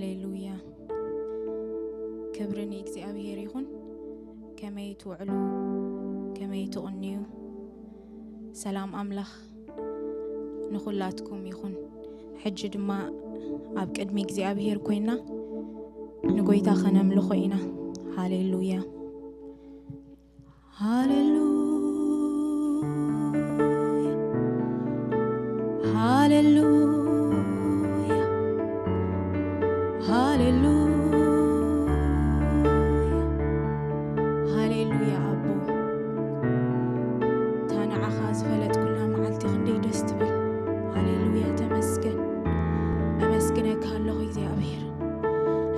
ሃሌሉያ። ክብሪ ንእግዚኣብሔር ይኹን። ከመይ ትውዕሉ? ከመይ ትቕንዩ? ሰላም ኣምላኽ ንኹላትኩም ይኹን። ሕጂ ድማ ኣብ ቅድሚ እግዚኣብሔር ኮይና ንጎይታ ከነምልኾ ኢና። ሃሌሉያ። ሃሌሉያ፣ ሃሌሉያ፣ ሃሌሉያ፣ ሃሌሉያ። ኣቦ፣ እታ ንዓኻ ዝፈለጥኩላ መዓልቲ ክንደይ ደስ ትብል። ሃሌሉያ፣ ተመስገን። ኣመስግነካ ኣለኹ እግዚኣብሔር።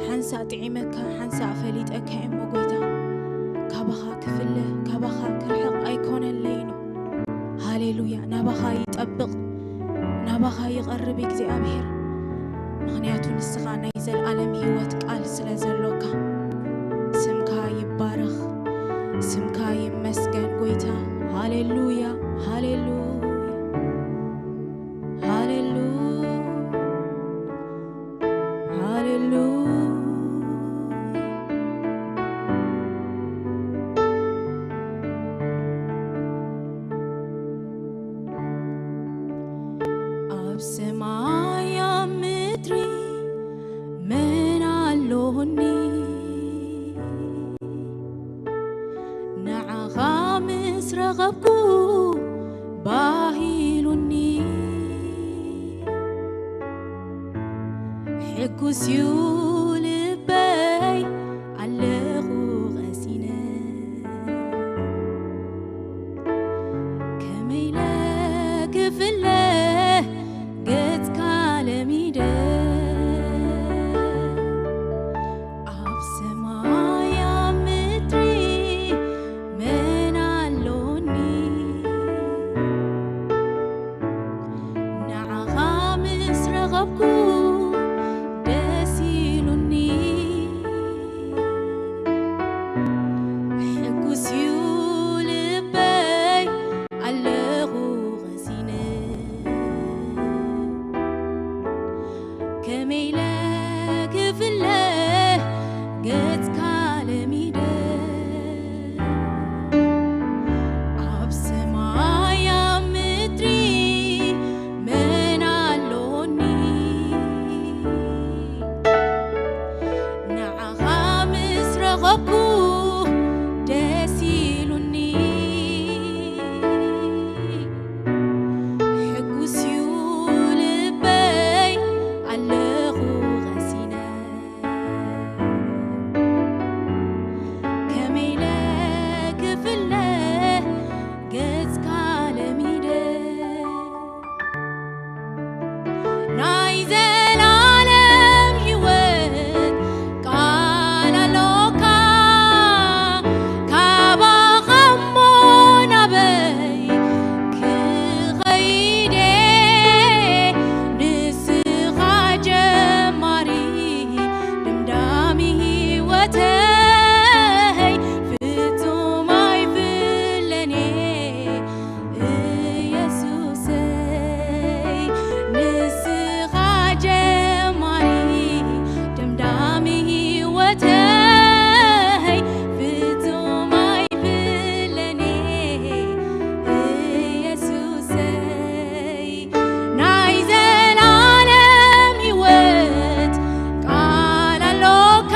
ሓንሳእ ጥዒመካ፣ ሓንሳእ ፈሊጠካ እሞ ጎይታ፣ ካባኻ ክፍለ፣ ካባኻ ክርሕቕ ኣይኮነለይን እዩ። ሃሌሉያ። ናባኻ ይጠብቕ፣ ናባኻ ይቐርብ እግዚኣብሔር። ምኽንያቱ ንስኻ ናይ ዘለኣለም ህይወት ቃል ስለ ዘሎካ። ስምካ ይባረኽ፣ ስምካ ይመስገን ጎይታ። ሃሌሉያ፣ ሃሌሉያ፣ ሃሌሉያ፣ ሃሌሉያ። ኣብ ሰማይ ኣብ ምድሪ መን ኣሎኒ? ንዓኻ ምስ ረኸብኩ ባህሉኒ። ሕጉስ ዩ ልበይ ኣለኹ ቀሲነ። ከመይ ኢለ ክፍለ ገጽካ ለሚደ። ኣብ ሰማይ ኣብ ምድሪ መን ኣሎኒ? ንዓኻ ምስ ረኸብኩ ደስ ኢሉኒ። ሕጉስ ዩ ልበይ ኣለኹ ቀሲነ። ከመይ ኢለ ክፍለ ገጽካ ለሚደ። ኣብ ሰማይ ኣብ ምድሪ መን ኣሎኒ? ንዓኻ ምስ ረኸብኩ ደስ ኢሉኒ። ሕጉስ ዩ ልበይ ኣለኹ ቀሲነ። ከመይ ኢለ ክፍለ ገጽካ ለሚደ። ናይ ዘላለም ህይወት ቃል ኣሎካ። ካባኻ እሞ ናበይ ክኸይድ እየ? ንስኻ ጀማሪ ደምዳሚ ህይወተይ፣ ፍጹም ኣይፍለኔ ኢየሱሰይ። ንስኻ ጀማሪ ደምዳሚ ህይወተይ፣ ፍጹም ኣይፍለኔ ኢየሱሰይ። ናይ ዘላለም ህይወት ቃል ኣሎካ።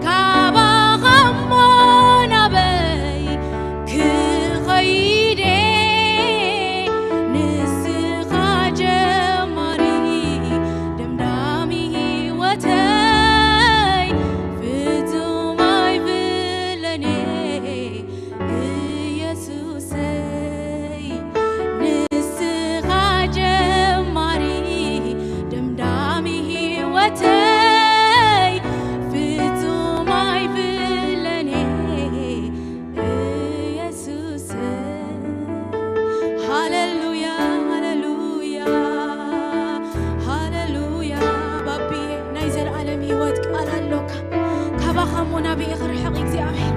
ካባኻ እሞ ናበይ ክኸይድ እየ? ንስኻ ጀማሪ ደምዳሚ ህይወተይ፣ ፍጹም ኣይፍለኔ ኢየሱሰይ። ንስኻ ጀማሪ ደምዳሚ ህይወተይ፣ ፍጹም ኣይፍለኔ ኢየሱሰይ። ሃሌሉያ፣ ሃሌሉያ፣ ሃሌሉያ። ባቢ፣ ናይ ዘለኣለም ህይወት ቃል ኣሎካ። ካባኻ እሞ ናበይ ክርሕቕ እግዚኣብሔር?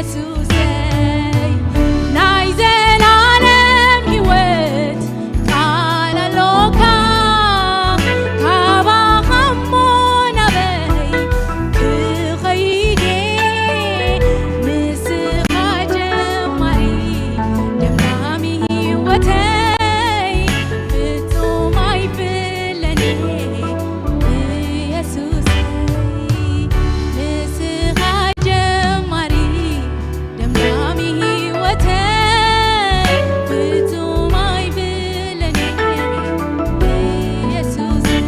የሱሰይ ናይ ዘላለም ህይወት ቃል ኣሎካ፣ ካባኻ እሞ ናበይ ክኸይድ እየ? ንስኻ ጀማሪ ደምዳሚ ህይወተይ፣ ፍጹም ኣይፍለኒ ኢየሱሰይ፣ ንስኻ ጀማሪ ደምዳሚ ህይወተይ፣ ፍጹም ኣይፍለኒ ኢየሱሰይ።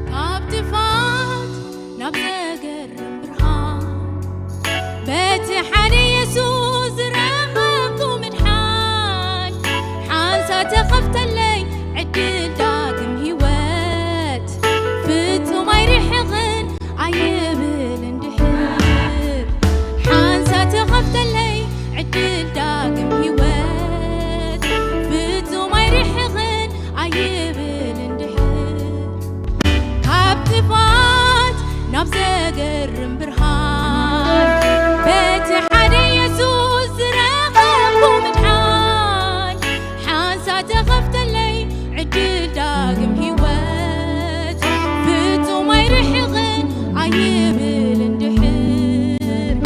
ካብ ጥፋት ናብ ዘገርም ብርሃን፣ በቲ ሓደ የሱስ ዝረኸብኩ ምድሓን፣ ሓንሳእ ተኸፍተለይ ዕድል ዳግም ህይወት፣ ፍጹም ኣይርሕቕን ኣይብልን ድሕር። ሓንሳእ ተኸፍተለይ ዕድል ዳግም ህይወት፣ ፍጹም ኣይርሕቕን ኣይብልን ድሕር። ካብ ጥፋት ናብ ዘገርም ብርሃን፣ በቲ ሓደ የሱስ ዝረኸብኩ ምድሓን፣ ሓንሳእ ተኸፍተለይ ዕድል ዳግም ህይወት፣ ፍጹም ኣይርሕቕን ኣይብልን ድሕር።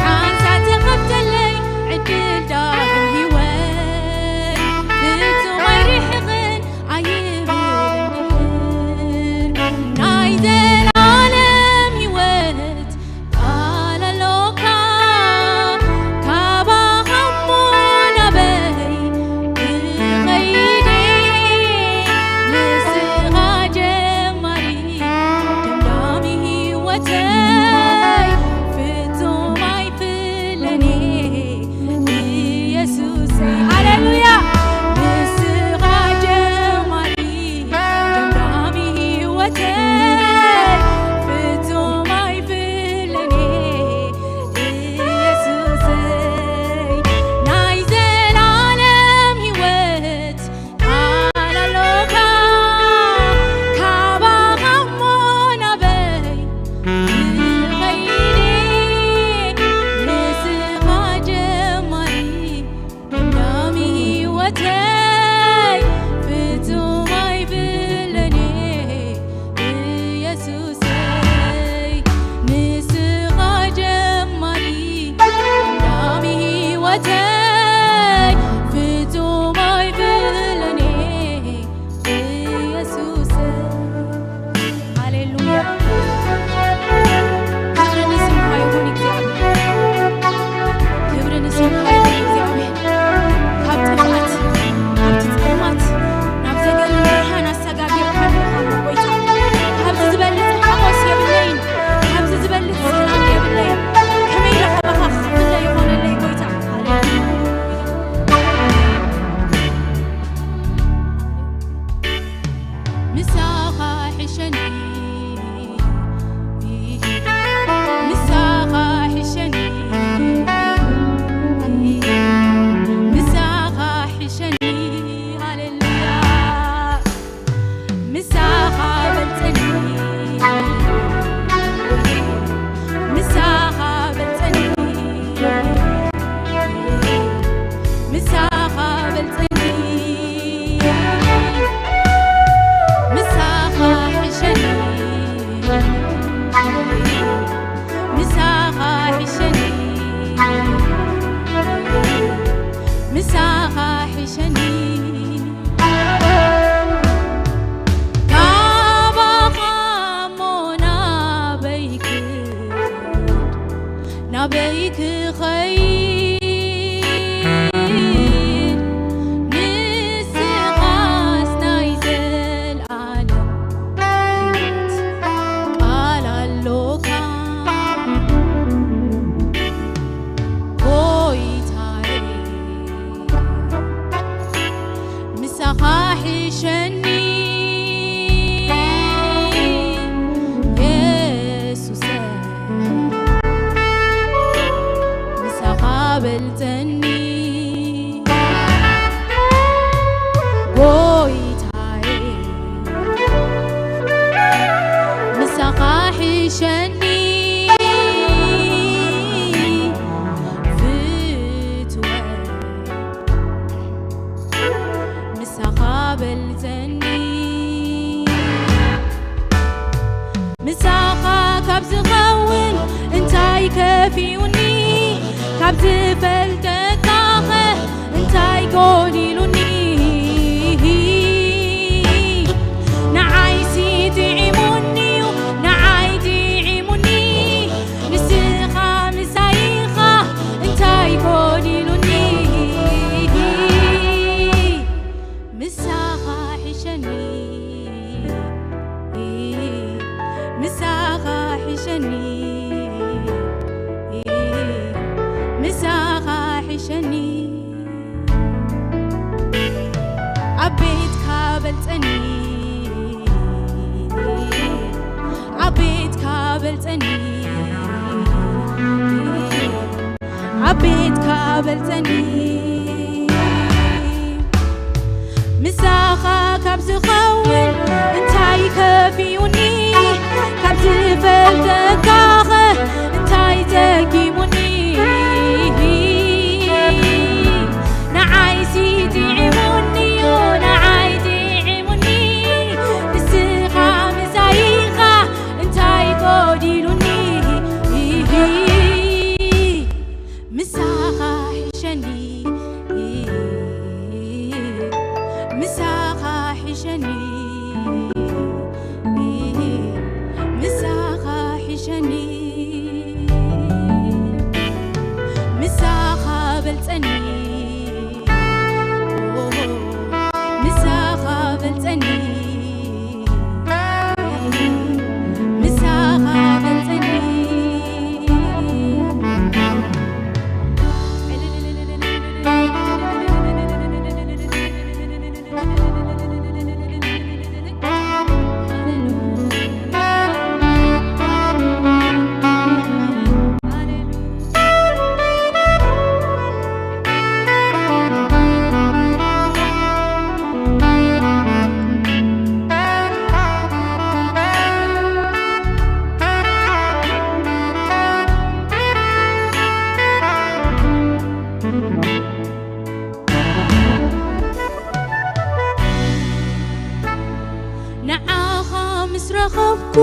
ሓንሳእ ተኸፍተለይ ዕድል ዳግም ህይወት፣ ፍጹም ኣይርሕቕን ኣይብልን ድሕር። ናይ ዘላለም ህይወት ቃል ኣሎካ፣ ካባኻ እሞ ናበይ ክኸይድ እየ? ንስኻ ጀማሪ ደምዳሚ ህይወተይ፣ ፍጹም ኣይፍለኒ ኢየሱሰይ። ሃሌሉያ። ንስኻ ጀማሪ ደምዳሚ ህይወተይ፣ ፍጹም ኣይፍለኒ ኢየሱሰይ። ናይ ዘላለም ህይወት ቃል ኣሎካ፣ ካባኻ እሞ ናበይ ክኸይድ እየ? ንስኻ ጀማሪ ደምዳሚ ህይወተይ፣ ፍጹም ኣይብለኒ ኢየሱሰይ። ንስኻ ጀማሪ ደምዳሚ ህይወተይ፣ ፍጹም ኣይብለኒ ኢየሱሰይ። ሃሌሉያ። ክብሪ ንስምካ ይኹን እግዚኣብሔር። ክብሪ ንስምካ ይኹን እግዚኣብሔር። ካብ ጥፍኣት፣ ካብቲ ጸልማት፣ ናብ ዘገርም ብርሃን ኣሰጋጊርካ ኣለኻ ጎይታ። ካብዚ ዝበልጽ ሓጎስ የብለይን። ካብዚ ዝበልጽ ሰላም የብለይን። ከመይ ኢለ ካባኻ ክፍለ ይኾነለይ ጎይታ። ሃሌሉያ። ምሳኻ ሕሸኒ፣ ምሳኻ ሕሸኒ፣ ምሳኻ ሕሸኒ፣ ሃሌሉያ። ምሳኻ በልጸኒ፣ ምሳኻ በልጸኒ፣ ምሳኻ በልጸኒ፣ ምሳኻ ሕሸኒ፣ ምሳኻ ሕሸኒ፣ ምሳኻ ሕሸኒ። ካባኻ እሞ ናበይ ክኸድ፣ ናበይ ክኸይድ? ንስኻስ ናይ ዘልኣለም ሕይወት ቃል ኣሎካ። በልጸኒ ጎይታዬ፣ ምሳኻ ሕሸኒ ፍትወይ፣ ምሳኻ በልጸኒ። ምሳኻ ካብ ዝኸውን እንታይ ከፊኡኒ? ካብ ዝፈልጠካኸ እንታይ ጎዲሉኒ? ንዓይሲ ጥዒሙኒዩ፣ ንዓይ ጥዒሙኒ። ንስኻ ምሳይኻ እንታይ ጎዲሉኒ? ምሳኻ ሒሸኒ፣ ምሳኻ ሒሸኒ፣ ምሳኻ ሒሸኒ። ኣብ ቤትካ በልጸኒ፣ ኣብ ቤትካ በልጸኒ፣ ኣብ ቤትካ በልጸኒ። ምሳኻ ካብ ዝኸውን እንታይ ከፊኡኒ? ካብ ዝፈልጠካኸ እንታይ ዘጊሙኒ? ንዓይሲ ጥዒሙኒዩ፣ ንዓይ ጥዒሙኒ። ንስኻ ምሳይኻ እንታይ ጎዲሉኒ? ምሳኻ ሒሸኒ፣ ምሳኻ ሒሸኒ፣ ምሳኻ ሒሸኒ፣ ምሳኻ በልጸኒ፣ ምሳኻ በልጸኒ። ምሳኻ በልጸኒ። ንዓኻ ምስ ረኸብኩ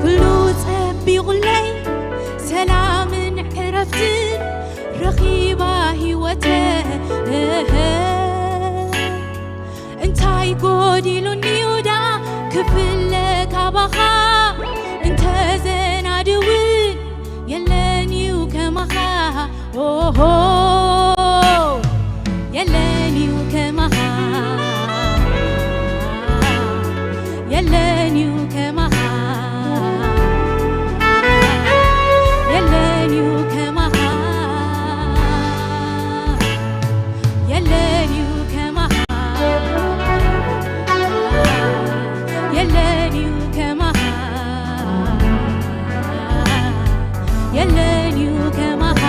ኩሉ ጸቢቑለይ፣ ሰላምን ዕረፍትን ረኺባ ህይወተይ። እንታይ ጎዲሉኒዩ ደኣ ክፍለ ካባኻ? እንተዘናድውን የለንዩ ከማኻ። ኦሆ፣ የለንዩ ከማኻ፣ የለንዩ ከማኻ፣ የለንዩ ከማኻ፣ የለንዩ ከማኻ፣ የለንዩ ከማኻ። የለንዩ ከማኻ።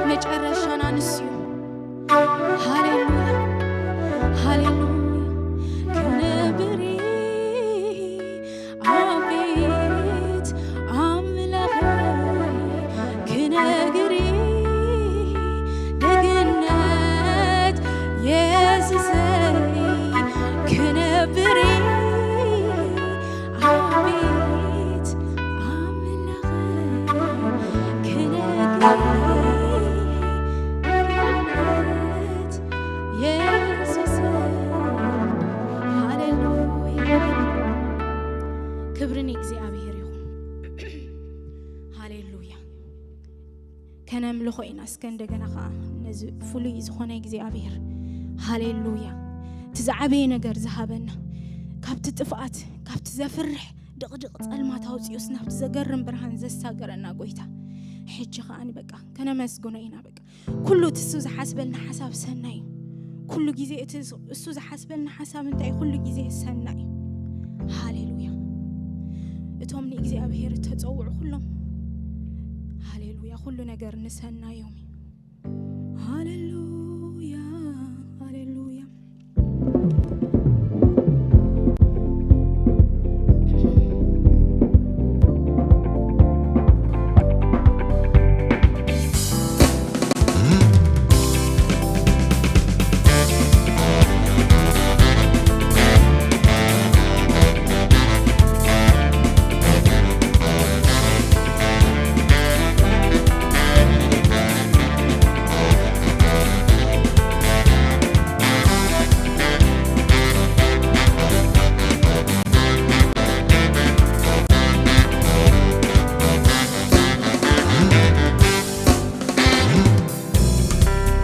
መጨረሻና ንሱ እዩ። ሃሌሉያ፣ ሃሌሉያ። ክነግሪ ኣቤት ኣምላኸይ፣ ክነግሪ ደግነት የሱሰይ፣ ክነግሪ ኣቤት ኣምላኸይ፣ ክነግሪ ደግነት የሱሰይ። ሃሌሉያ። ክብሪ ንእግዚኣብሔር ይኹን። ሃሌሉያ። ከነምልኾ ኢና እስከ እንደገና ኸዓ ነዚ ፍሉይ ዝኾነ እግዚኣብሔር። ሃሌሉያ። እቲ ዝዓበየ ነገር ዝሃበና፣ ካብቲ ጥፍኣት፣ ካብቲ ዘፍርሕ ድቕድቕ ጸልማት ኣውጺኡስ ናብቲ ዘገርም ብርሃን ዘሳገረና ጎይታ። ሕጂ ኸዓ በቃ ከነመስግኖ ኢና። በቃ ኩሉ እቲ እሱ ዝሓስበልና ሓሳብ ሰናይ እዩ። ኩሉ ግዜ እቲ እሱ ዝሓስበልና ሓሳብ እንታይ እዩ? ኩሉ ግዜ ሰናይ እዩ። ሃሌሉያ። እቶም ንእግዚኣብሔር እተጸውዑ ኩሎም፣ ሃሌሉያ፣ ኩሉ ነገር ንሰናዮም እዩ። ሃሌሉያ፣ ሃሌሉያ።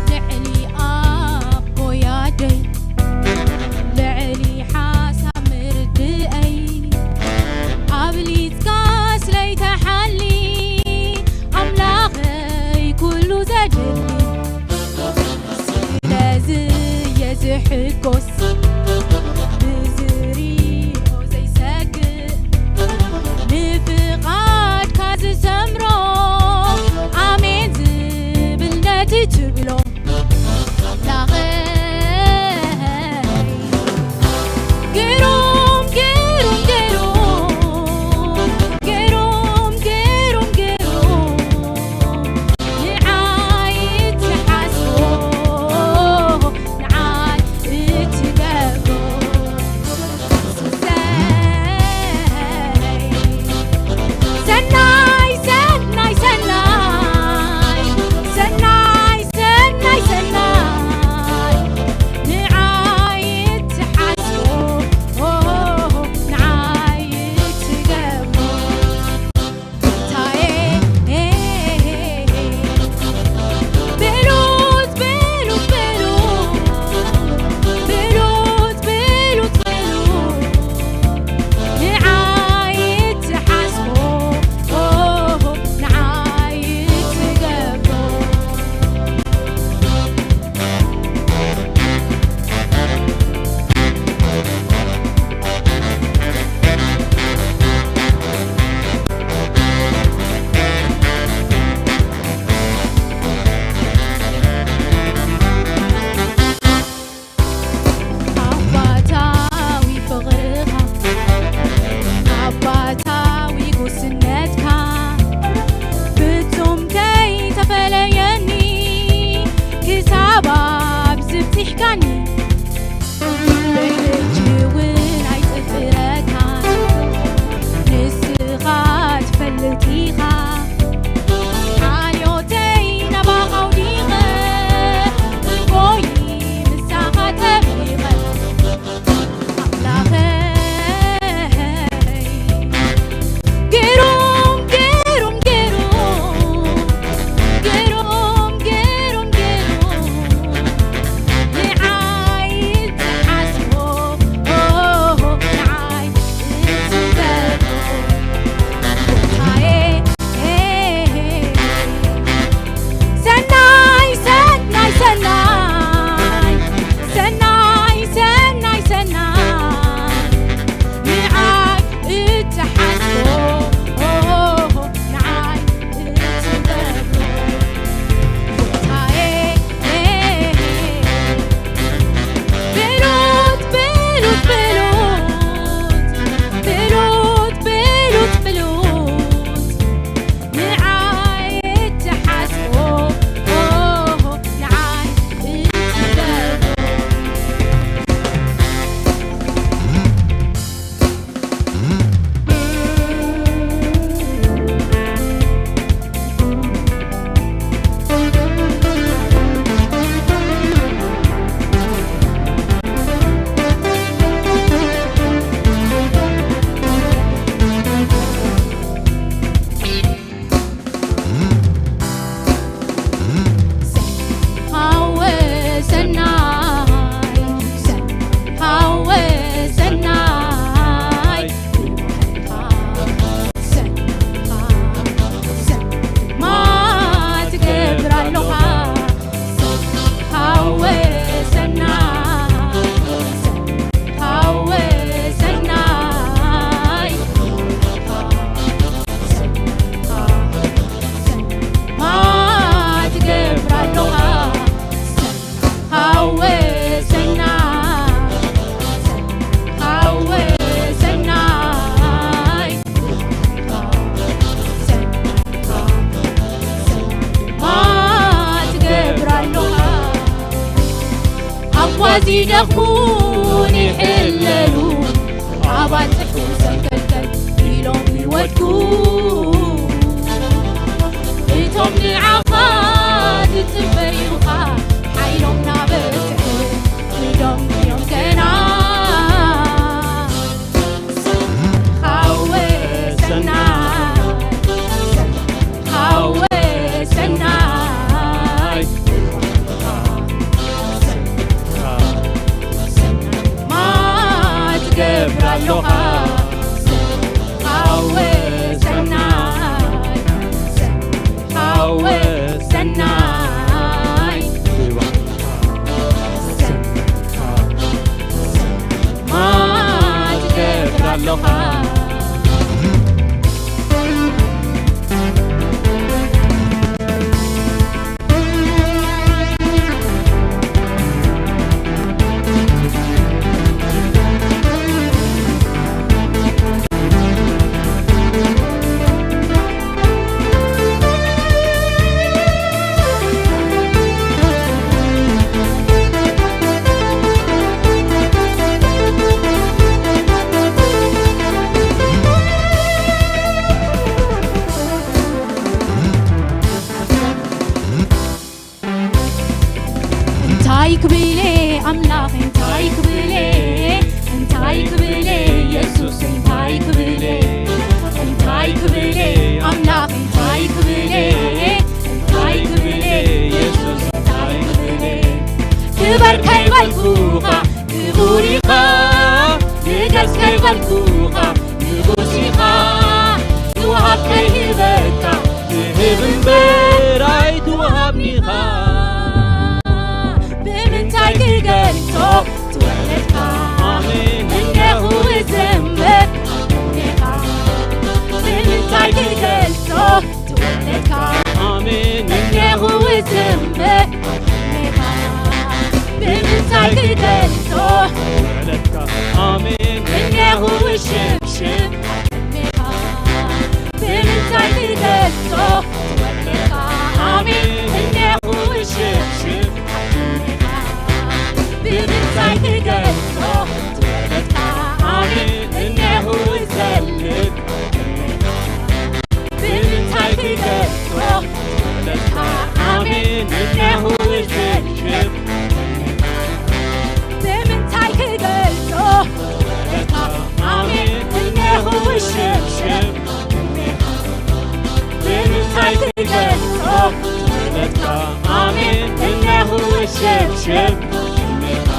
ልዕሊ ኣቦይ ኣደይ፣ ልዕሊ ሓሳብ ምርድኣይ፣ ኣብሊጽካ ስለይተሓሊ፣ ኣምላኸይ ኩሉ ዘድሊ። ስለዚ እየ ዝሕጎስ፣ ብዝሪኦ ዘይሰግእ፣ ንፍቓድካ ዝሰምሮ፣ ኣሜን ዝብል ነቲ ትብሎ። ኣምላኸይ፣ ግሩም፣ ግሩም፣ ግሩም፣ ግሩም፣ ግሩም፣ ግሩም፣ ንዓይ እትሓስቦ፣ ንዓይ እትብ ዝደኽሙን ይሕለሉ፣ ኣባጽሑ ሰንከልከል ኢሎም ይወድቁ። እቶም ንዓኻ ዝጽበዩኻ፣ ሓይሎም ናበርትዕ ኢዶም እዮም ገና። ሓወሰናይ፣ ሓወሰናይ፣ ማትገብር ኣሎኻ። ሓወሰናይ፣ ሓወሰናይ፣ ማትገብር ኣሎኻ። እንታይ ክብለ ኣምላኽ፣ እንታይ ክብለ፣ እንታይ ክብለ የሱስ፣ እንታይ ክብለ፣ እንታይ ክብለ ኣምላኽ፣ እንታይ ክብለ፣ እንታይ ክብለ የሱስ፣ እንታይ ክብለ። ክበር ከይበልኩኻ ክቡር ኢኻ፣ ንገስ ከይበልኩኻ ንጉስ ኢኻ። ትወሃብ ከይህበካ ትህብ እምበር ኣይትወሃብ ኢኻ። ብምንታይ ክገልጾ ትወለድካ? ኣሜን። እነኹ እዘምር ኣሜን ኢኻ። ብምንታይ ክገልጾ ትወለድካ? ኣሜን። እነኹ እዘምር ኣሜን ኢኻ። ብምንታይ ክገልጾ ትወለድካ? ኣሜን። እነኹ እሽብሽብ ኣሜን ኢኻ። ብምንታይ ክገልጾ ትወለድካ? ኣሜን። እነኹ እሽብሽብ ኣሜን ኢኻ። ብምንታይ ክገልጾ ትወለድካ? ኣሜን። እነኹ እዘልል ኣሜን ኢኻ። ብምንታይ ክገልጾ ትወለድካ? ኣሜን። እነኹ እዘልል ኣሜን ኢኻ። ብምንታይ ክገልጾ ትወለድካ? ኣሜን። እነኹ እሽብሽብ ኣሜን ኢኻ። ብምንታይ ክገልጾ ትወለድካ? ኣሜን። እነኹ እሽብሽብ ኣሜን ኢኻ።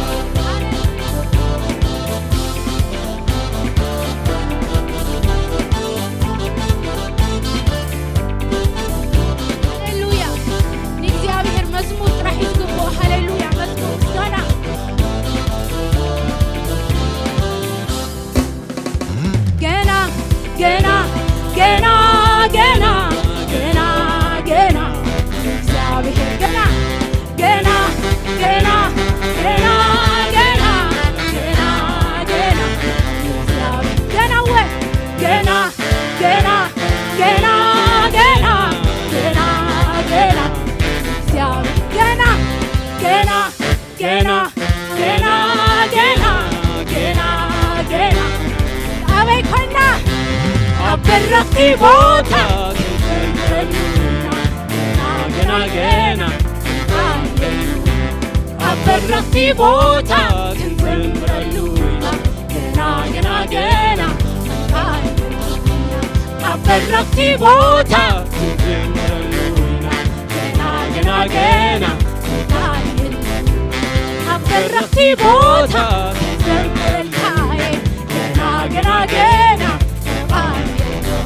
ሃሌሉያ። ንእግዚኣብሔር መዝሙር ጥራሕ እዩ ዝግብኦ። ሃሌሉያ። መዝሙር ምስጋና። ገና፣ ገና፣ ገና፣ ገና፣ ገና፣ ገና፣ ንእግዚኣብሔር ገና፣ ገና፣ ገና፣ ገና፣ ገና፣ ገና፣ ገና፣ ንእግዚኣብሔር ገና፣ እወ፣ ገና፣ ገና፣ ገና፣ ገና፣ ገና፣ ገና፣ ንእግዚኣብሔር ገና፣ ገና፣ ገና፣ ገና፣ ገና፣ ገና፣ ገና። ኣበይ ኮይና? ኣብ በረኽቲ ቦታ ክንዘምረሉ ኢና። ገና፣ ገና፣ ገና፣ ኣብ በረኽቲ ቦታ ክንዘምረሉ ኢና። ገና፣ ገና፣ ገና፣ ኣብ በረኽቲ ቦታ ክንዘምረሉ ኢና። ገና፣ ገና፣ ገና፣ እንታይ የለን። ኣብ በረኽቲ ቦታ ክዘምረልካ እየ። ገና፣ ገና፣ ገና፣ እንታይ የለን።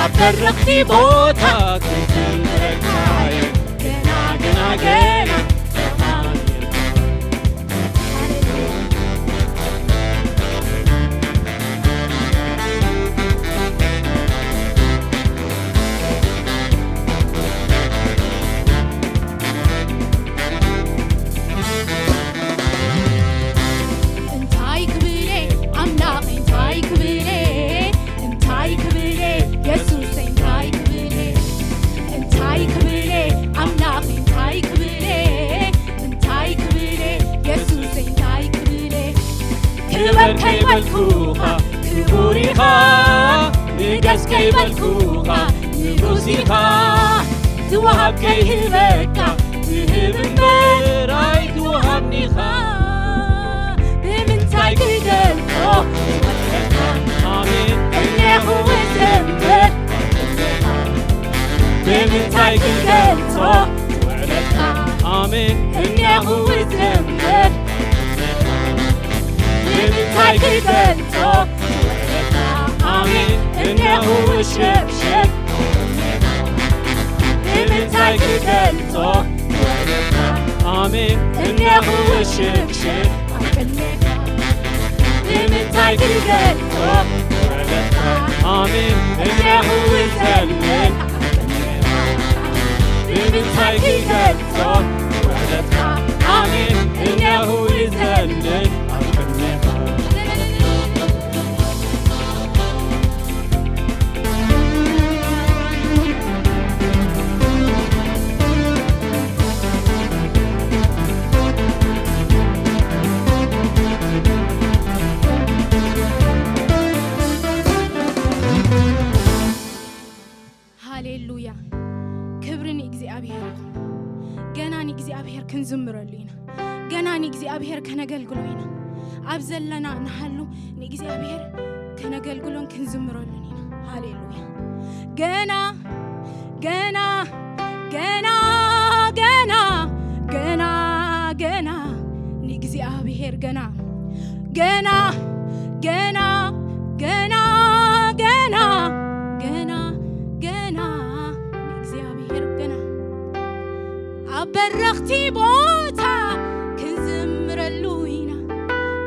ኣብ በረኽቲ ቦታ ክዘምረልካ እየ። ገና፣ ገና፣ ገና፣ እንታይ የለን። እንታይ ክብለ ኣምላኽ፣ እንታይ ክብለ፣ እንታይ ክብለ የሱስ፣ እንታይ ክብለ፣ እንታይ ክብለ በልኩኻ ክቡር ኢኻ፣ ንገስ ከይበልኩኻ ንጉስ ኢኻ። ዝወሃብ ከይህበካ ትህብ እምበር ኣይትወሃብኒኻ። ብምንታይ ክገልጾ? ኣሜን እኔኹ እዘምር። ብምንታይ ክገልጾ? ውዕለትካ ኣሜን እኔኹ እዘምር። ብምንታይ ክገልጾ? ውዕለትካ ኣሜን እኔኹ እሽብሽብ። ብምንታይ ክገልጾ? ውዕለትካ ኣሜን እኔኹ እሽብሽብ። ኣብ ቅድሜኻ ብምንታይ ክገልጾ? ውዕለትካ ኣሜን እኔኹ እዘምር። ኣብ ቅድሜኻ ብምንታይ ክገልጾ? ውዕለትካ ኣሜን እኔኹ እዘምር። ኣብ ቅድሜኻ ሃሌሉያ። ክብሪ ንእግዚኣብሔር ይኹን። ገና ንእግዚኣብሔር ክንዝምረሉ ኢና። ገና ንእግዚኣብሔር ከነገልግሎ ኢና። ኣብ ዘለና ንሃሉ ንእግዚኣብሔር ከነገልግሎን ክንዝምረሉን ኢና። ሃሌሉያ። ገና ገና ገና ገና ገና ገና ንእግዚኣብሔር ገና ገና ገና ገና ገና ገና ገና ንእግዚኣብሔር ገና ኣብ በረኽቲ ቦታ ክንዝምረሉ ኢና።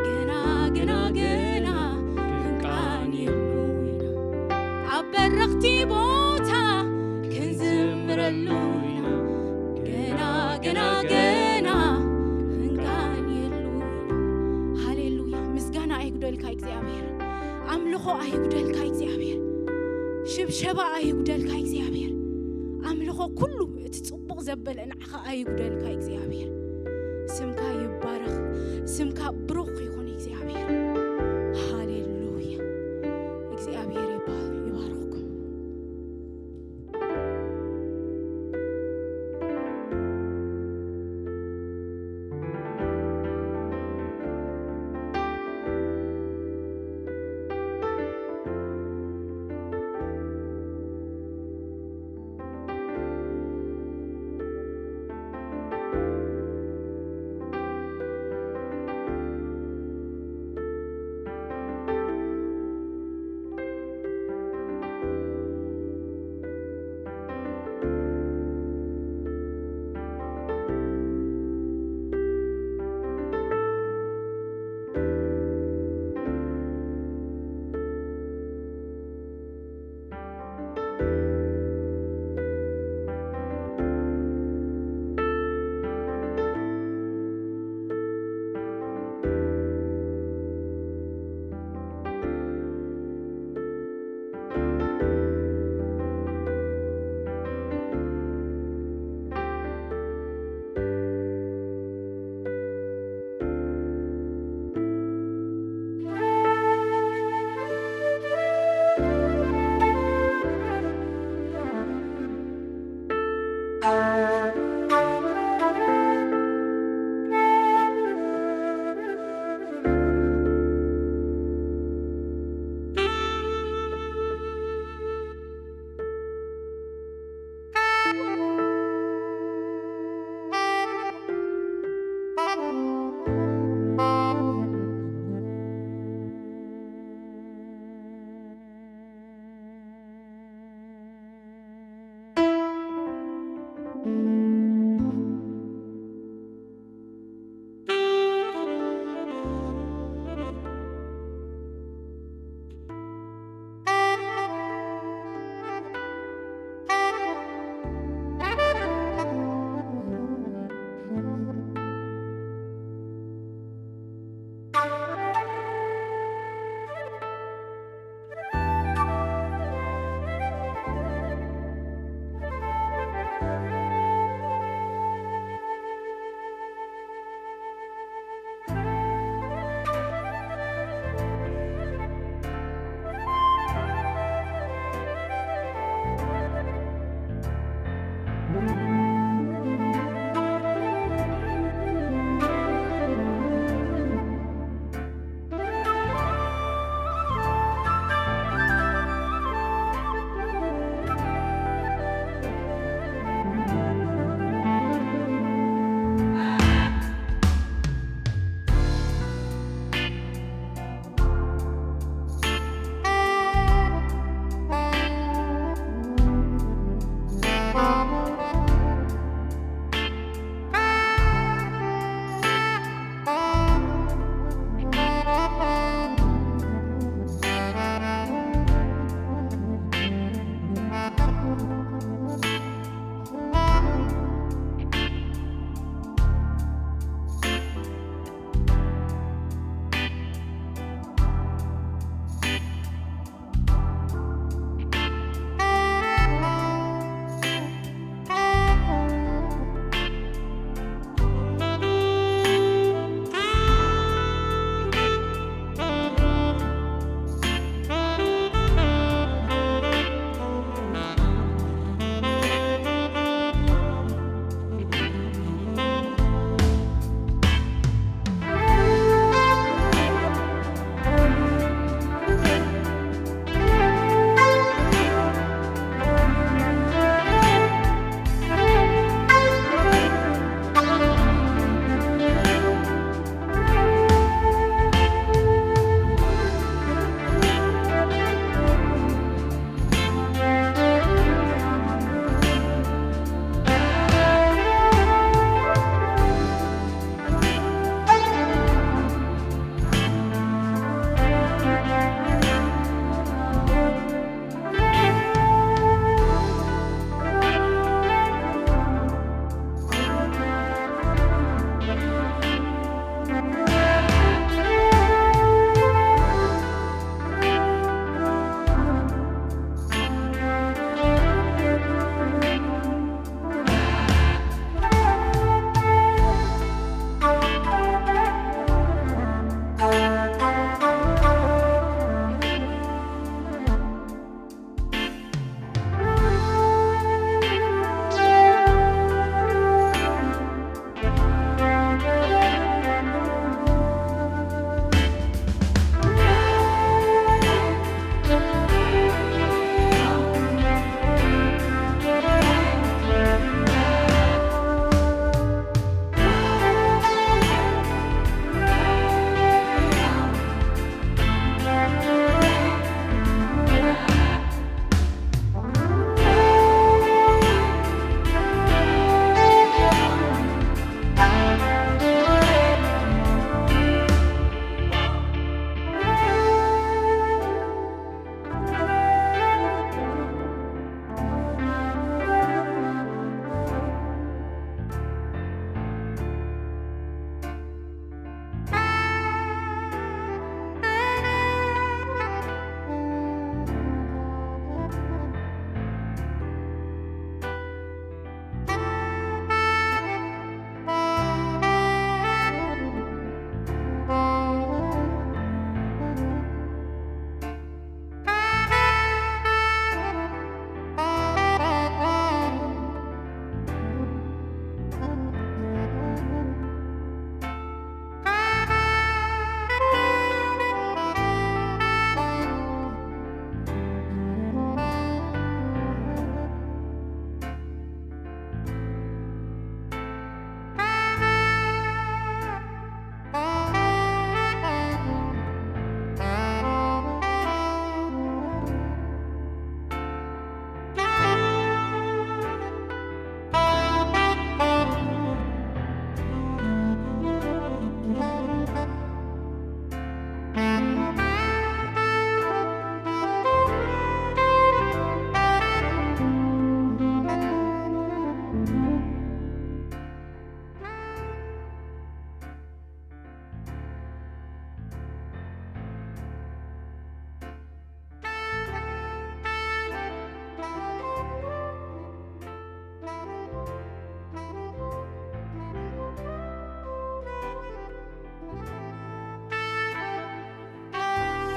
ገና ገና ገና ክንቃንየሉ ኢና። ኣብ በረኽቲ ቦታ ክንዝምረሉ ኢና። ገና ገና ገና ክንቃንየሉ ኢና። ሃሌሉያ። ምስጋና ኣይጉደልካ እግዚኣብሔር። ኣምልኾ ኣይጉደልካ እግዚኣብሔር። ሽብሸባ ኣይጉደልካ እግዚኣብሔር። ኣምልኾ ኩሉ እቲ ጽቡቕ ዘበለ ንዓኻ ኣይጉደልካ እግዚኣብሔር። ስምካ ይባረኽ። ስምካ ብሩኽ ይኹን እግዚኣብሔር። ሃሌሉያ። እግዚኣብሔር ይባ- ይባርኽኩም።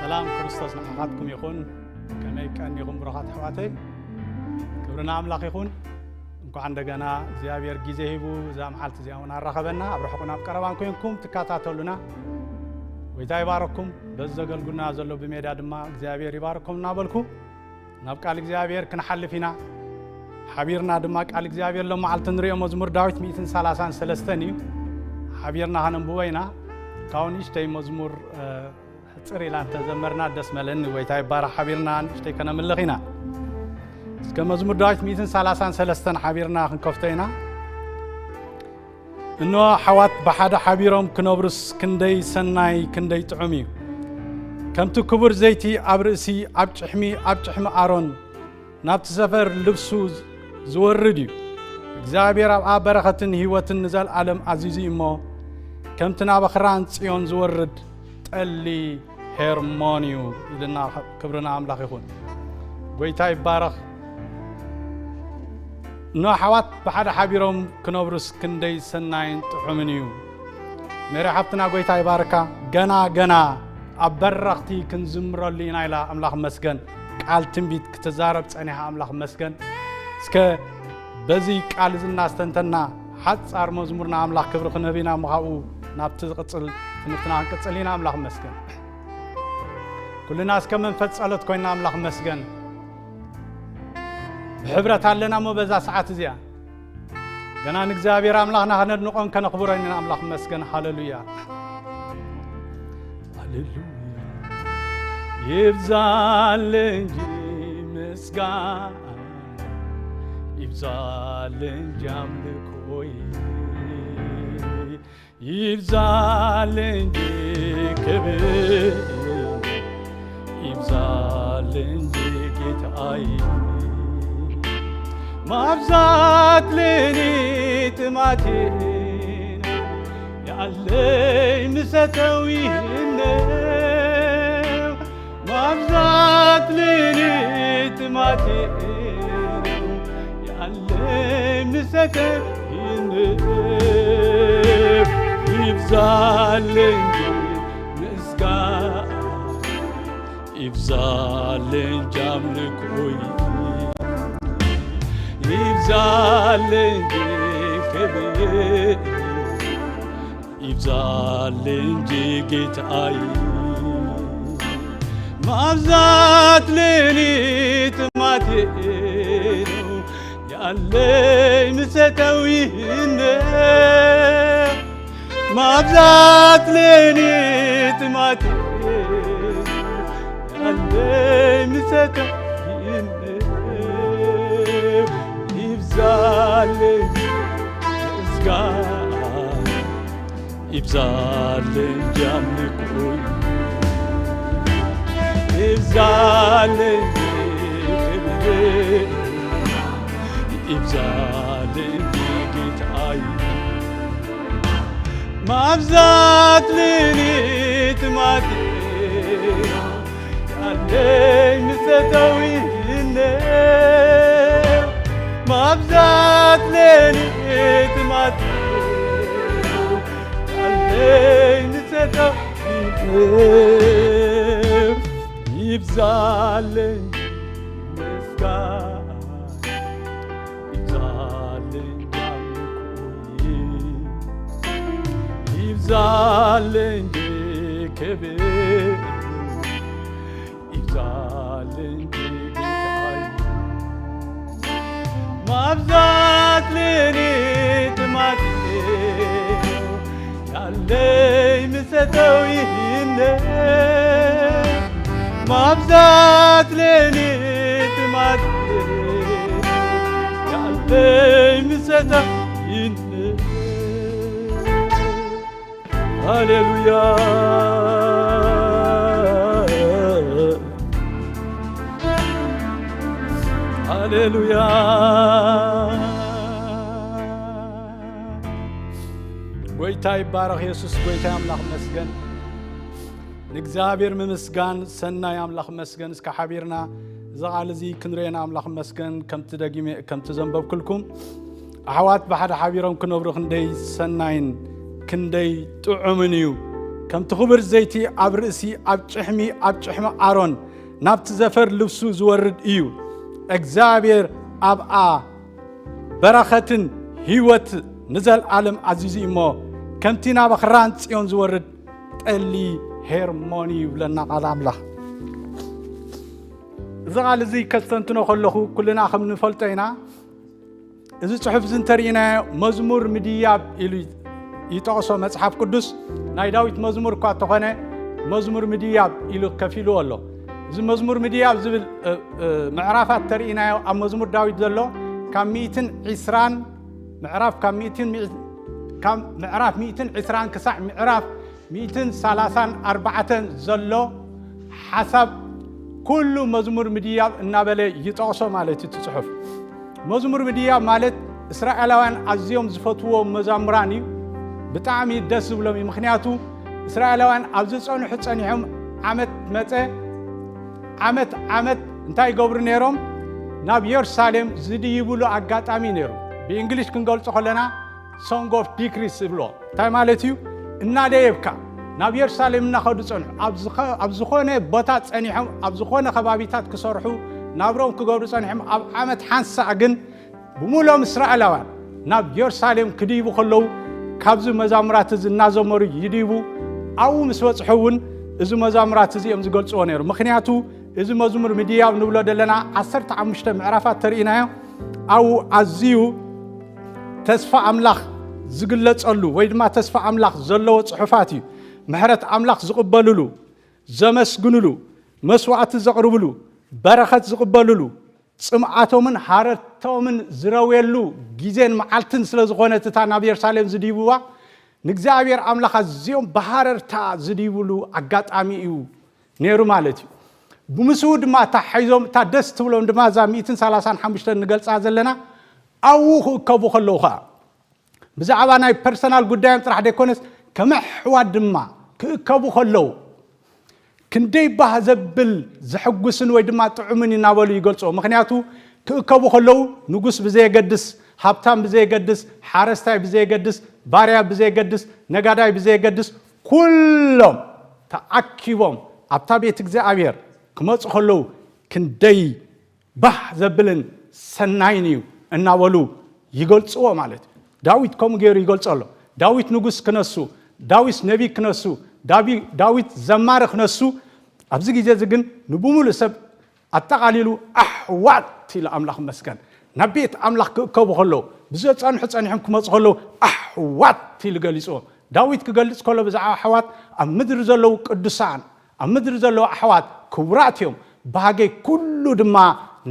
ሰላም ክርስቶስ ንዓኻትኩም ይኹን። ከመይ ቀኒኹም ብሩኻት ኣሕዋተይ? ክብሪ ንኣምላኽ ይኹን። እንኳዕ እንደገና እግዚኣብሔር ግዜ ሂቡ እዛ መዓልቲ እዚኣ እውን ኣራኸበና። ኣብ ርሑቕ ናብ ቀረባን ኮይንኩም ትከታተሉና ጎይታ ይባረኩም። በዚ ዘገልጉልና ዘሎ ብሜዳ ድማ እግዚኣብሔር ይባረኩም እናበልኩ ናብ ቃል እግዚኣብሔር ክንሓልፍ ኢና። ሓቢርና ድማ ቃል እግዚኣብሔር ሎም መዓልቲ ንሪኦ መዝሙር ዳዊት ሚእትን ሰላሳን ሰለስተን እዩ። ሓቢርና ከነንብቦ ኢና። ካብኡ ንእሽተይ መዝሙር ሕፅር ኢላ እንተዘመርና ደስ መለኒ። ጎይታ ይባረኽ። ሓቢርና ንእሽተይ ከነምልኽ ኢና። እስከ መዝሙር ዳዊት ሚእትን ሰላሳን ሰለስተን ሓቢርና ክንከፍቶ ኢና። እንሆ ኣሕዋት ብሓደ ሓቢሮም ክነብሩስ ክንደይ ሰናይ ክንደይ ጥዑም እዩ። ከምቲ ክቡር ዘይቲ ኣብ ርእሲ ኣብ ጭሕሚ ኣብ ጭሕሚ ኣሮን ናብቲ ሰፈር ልብሱ ዝወርድ እዩ። እግዚኣብሔር ኣብኣ በረኸትን ህይወትን ንዘለኣለም ኣዚዙ እዩ እሞ ከምቲ ናብ ኣኽራን ጽዮን ዝወርድ ጠሊ ሄርሞን እዩ ኢልና። ክብሪ ንኣምላኽ ይኹን። ጎይታ ይባረኽ። እኖ ኣሕዋት ብሓደ ሓቢሮም ክነብሩስ ክንደይ ሰናይን ጥዑምን እዩ። ሜሪ ሓፍትና ጎይታ ይባርካ። ገና ገና ኣብ በረኽቲ ክንዝምረሉ ኢና ኢላ። ኣምላኽ መስገን። ቃል ትንቢት ክትዛረብ ጸኒሓ። ኣምላኽ መስገን። እስከ በዚ ቃል እዚ እናስተንተና ሓጻር መዝሙር ንኣምላኽ ክብሪ ክንህብ ኢና። ምኻብኡ ናብቲ ዝቕጽል ትምህርትና ክንቅጽል ኢና። ኣምላኽ መስገን። ኩልና እስከ መንፈስ ጸሎት ኮይና ኣምላኽ መስገን። ብሕብረት ኣለና እሞ በዛ ሰዓት እዚኣ ገና ንእግዚኣብሔር ኣምላኽና ከነድንቖን ከነኽብሮን ኢና። ኣምላኽ መስገን። ሃሌሉያ። ሃሌሉያ። ይብዛል እንጂ ምስጋና፣ ይብዛል እንጂ ኣምልኮይ፣ ይብዛል እንጂ ክብር፣ ይብዛል እንጂ ጌታዬ። ማብዛት ለኔ ጥማቴ ነው፣ ያለኝ ምሰጠው ይህን ነው። ማብዛት ለኔ ጥማቴ ነው፣ ያለኝ ምሰጠው ይህን ነው። ይብዛል እንጂ ምስጋና፣ ይብዛል እንጂ አምልኮይ፣ ይብዛል እንጂ ክብር፣ ይብዛል እንጂ ጌታዬ። ማብዛት ለኔ ጥማቴ ነው፣ ያለኝ ምሰጠው ይህን ነው። ማብዛት ለኔ ጥማቴ፣ ያለኝ ምሰጠው ይህን ነው። ይብዛልኝ ምስጋና፣ ይብዛልኝ አምልኮይ፣ ይብዛልኝ ክብር፣ ይብዛልኝ ጌታዬ። ማብዛት ለኔ ጥማቴ፣ ያለኝ ምሰጠው ይህን ነው። ማብዛት ለኔ ጥማቴ፣ ያለኝ ምሰጠው ይህን ነው። ይብዛልኝ ምስጋና፣ ይብዛልኝ አምልኮዬ፣ ይብዛልኝ ክብር፣ ይብዛልኝ ጌታዬ። ማብዛት ለኔ ጥማቴ፣ ያለኝ ምሰጠው ይህን ነው። ማብዛት ለኔ ጥማቴ፣ ያለኝ ምሰጠው ይህን ነው። ሃሌሉያ፣ ሃሌሉያ። ጎይታ ይባረኽ። የሱስ ጎይታ ኣምላኽ መስገን። ንእግዚኣብሔር ምምስጋን ሰናይ ኣምላኽ መስገን። እስከ ሓቢርና እዚ ቃል እዚ ክንርእየና ኣምላኽ መስገን። ከምቲ ደጊመ፣ ከምቲ ዘንበብኩልኩም ኣሕዋት ብሓደ ሓቢሮም ክነብሩ ክንደይ ሰናይን ክንደይ ጥዑምን እዩ። ከምቲ ክቡር ዘይቲ ኣብ ርእሲ ኣብ ጭሕሚ ኣብ ጭሕሚ ኣሮን ናብቲ ዘፈር ልብሱ ዝወርድ እዩ። እግዚኣብሔር ኣብኣ በረኸትን ህይወት ንዘልኣለም ኣዚዙ እዩ እሞ፣ ከምቲ ናብ ኣኽራን ጽዮን ዝወርድ ጠሊ ሄርሞን እዩ ይብለና ቃል ኣምላኽ። እዚ ቃል እዚ ከስተንትኖ ከለኹ ኩልና ከም ንፈልጦ ኢና። እዚ ጽሑፍ እዚ እንተርኢናዮ መዝሙር ምድያብ ኢሉ ይጠቕሶ መጽሓፍ ቅዱስ። ናይ ዳዊት መዝሙር እኳ እንተኾነ መዝሙር ምድያብ ኢሉ ከፊልዎ ኣሎ። እዚ መዝሙር ምድያብ ዝብል ምዕራፋት ተርኢናዮ ኣብ መዝሙር ዳዊት ዘሎ ካብ ሚእትን ዕስራን ምዕራፍ ካብ ሚእትን ካብ ምዕራፍ ሚእትን ዕስራን ክሳዕ ምዕራፍ ሚእትን ሰላሳን ኣርባዕተን ዘሎ ሓሳብ ኩሉ መዝሙር ምድያብ እናበለ ይጠቕሶ ማለት እዩ እቲ ጽሑፍ። መዝሙር ምድያብ ማለት እስራኤላውያን ኣዝዮም ዝፈትዎ መዛሙራን እዩ። ብጣዕሚ ደስ ዝብሎም እዩ። ምኽንያቱ እስራኤላውያን ኣብ ዝጸንሑ ጸኒሖም ዓመት መጸ ዓመት ዓመት እንታይ ይገብሩ ነይሮም? ናብ የሩሳሌም ዝድይብሉ ኣጋጣሚ ነይሩ። ብእንግሊሽ ክንገልጾ ከለና Song of Decrees ይብሎ። እንታይ ማለት እዩ? እናደየብካ ናብ የሩሳሌም እናኸዱ ጸንሑ። ኣብ ዝኾነ ቦታ ጸኒሖም ኣብ ዝኾነ ከባቢታት ክሰርሑ ናብሮም ክገብሩ ጸኒሖም። ኣብ ዓመት ሓንሳእ ግን ብምሎም እስራኤላውያን ናብ የሩሳሌም ክድይቡ ከለዉ ካብዚ መዛሙራት እዚ እናዘመሩ ይድይቡ። ኣብኡ ምስ በጽሑ እውን እዚ መዛሙራት እዚ እዮም ዝገልጽዎ ነይሩ። ምኽንያቱ እዚ መዝሙር ምድያብ ንብሎ ዘለና ዓሰርተ ሓሙሽተ ምዕራፋት ተርኢናዮ ኣብኡ ኣዝዩ ተስፋ ኣምላኽ ዝግለጸሉ ወይ ድማ ተስፋ ኣምላኽ ዘለዎ ጽሑፋት እዩ። ምሕረት ኣምላኽ ዝቕበልሉ፣ ዘመስግንሉ፣ መስዋዕቲ ዘቕርብሉ፣ በረኸት ዝቕበልሉ፣ ጽምኣቶምን ሃረርቶምን ዝረውየሉ ግዜን መዓልትን ስለ ዝኾነት እታ ናብ የሩሳሌም ዝድይብዋ ንእግዚኣብሔር ኣምላኽ ኣዝዮም ብሃረርታ ዝድይብሉ ኣጋጣሚ እዩ ነይሩ ማለት እዩ። ብምስኡ ድማ እታ ሓይዞም እታ ደስ ትብሎም ድማ እዛ ሚእትን ሰላሳን ሓሙሽተን ንገልጻ ዘለና ኣብኡ ክእከቡ ከለዉ ኸዓ ብዛዕባ ናይ ፐርሰናል ጉዳዮም ጥራሕ ደይኮነስ ከም ኣሕዋት ድማ ክእከቡ ከለዉ ክንደይ ባህ ዘብል ዘሐጉስን ወይ ድማ ጥዑምን እናበሉ ይገልጽዎ። ምኽንያቱ ክእከቡ ከለዉ ንጉስ ብዘየገድስ፣ ሃብታም ብዘየገድስ፣ ሓረስታይ ብዘየገድስ፣ ባርያ ብዘየገድስ፣ ነጋዳይ ብዘየገድስ ኩሎም ተኣኪቦም ኣብታ ቤት እግዚኣብሔር ክመጹ ከለዉ ክንደይ ባህ ዘብልን ሰናይን እዩ እናበሉ ይገልጽዎ ማለት እዩ። ዳዊት ከምኡ ገይሩ ይገልጾ ኣሎ። ዳዊት ንጉስ ክነሱ፣ ዳዊት ነቢ ክነሱ፣ ዳዊት ዘማሪ ክነሱ። ኣብዚ ግዜ እዚ ግን ንብሙሉእ ሰብ ኣጠቓሊሉ ኣሕዋት ኢሉ ኣምላኽ መስገን ናብ ቤት ኣምላኽ ክእከቡ ከለዉ ብዘጸንሑ ጸኒሖም ክመጹ ከለዉ ኣሕዋት ኢሉ ገሊጽዎም። ዳዊት ክገልጽ ከሎ ብዛዕባ ኣሕዋት ኣብ ምድሪ ዘለዉ ቅዱሳን ኣብ ምድሪ ዘለዉ ኣሕዋት ክቡራት እዮም፣ ባህገይ ኩሉ ድማ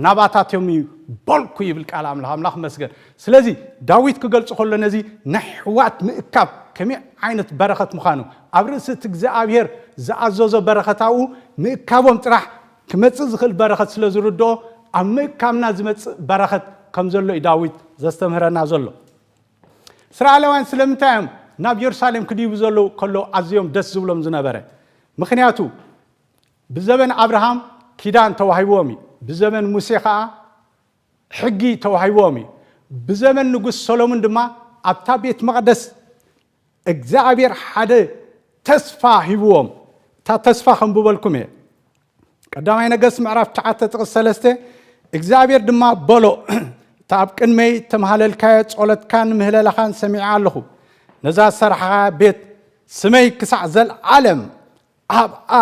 ናባታቶም እዩ በልኩ ይብል ቃል ኣምላኽ። ኣምላኽ መስገን። ስለዚ ዳዊት ክገልጽ ከሎ ነዚ ናይ ኣሕዋት ምእካብ ከመይ ዓይነት በረኸት ምዃኑ ኣብ ርእሲ እቲ እግዚኣብሔር ዝኣዘዞ በረኸት ኣብኡ ምእካቦም ጥራሕ ክመጽእ ዝኽእል በረኸት ስለ ዝርድኦ ኣብ ምእካብና ዝመጽእ በረኸት ከም ዘሎ እዩ ዳዊት ዘስተምህረና ዘሎ። እስራኤላውያን ስለምንታይ እዮም ናብ የሩሳሌም ክድይቡ ዘለዉ ከለዉ ኣዝዮም ደስ ዝብሎም ዝነበረ? ምኽንያቱ ብዘበን ኣብርሃም ኪዳን ተዋሂብዎም እዩ። ብዘበን ሙሴ ኸዓ ሕጊ ተዋሂብዎም እዩ። ብዘበን ንጉስ ሰሎሙን ድማ ኣብታ ቤት መቕደስ እግዚኣብሔር ሓደ ተስፋ ሂብዎም። እታ ተስፋ ከንብበልኩም እየ። ቀዳማይ ነገስት ምዕራፍ ትሽዓተ ጥቕስ ሰለስተ እግዚኣብሔር ድማ በሎ፣ እታ ኣብ ቅድመይ እተምሃለልካዮ ጸሎትካን ምህለላኻን ሰሚዐ ኣለኹ። ነዛ ዝሰርሓኻ ቤት ስመይ ክሳዕ ዘልዓለም ኣብኣ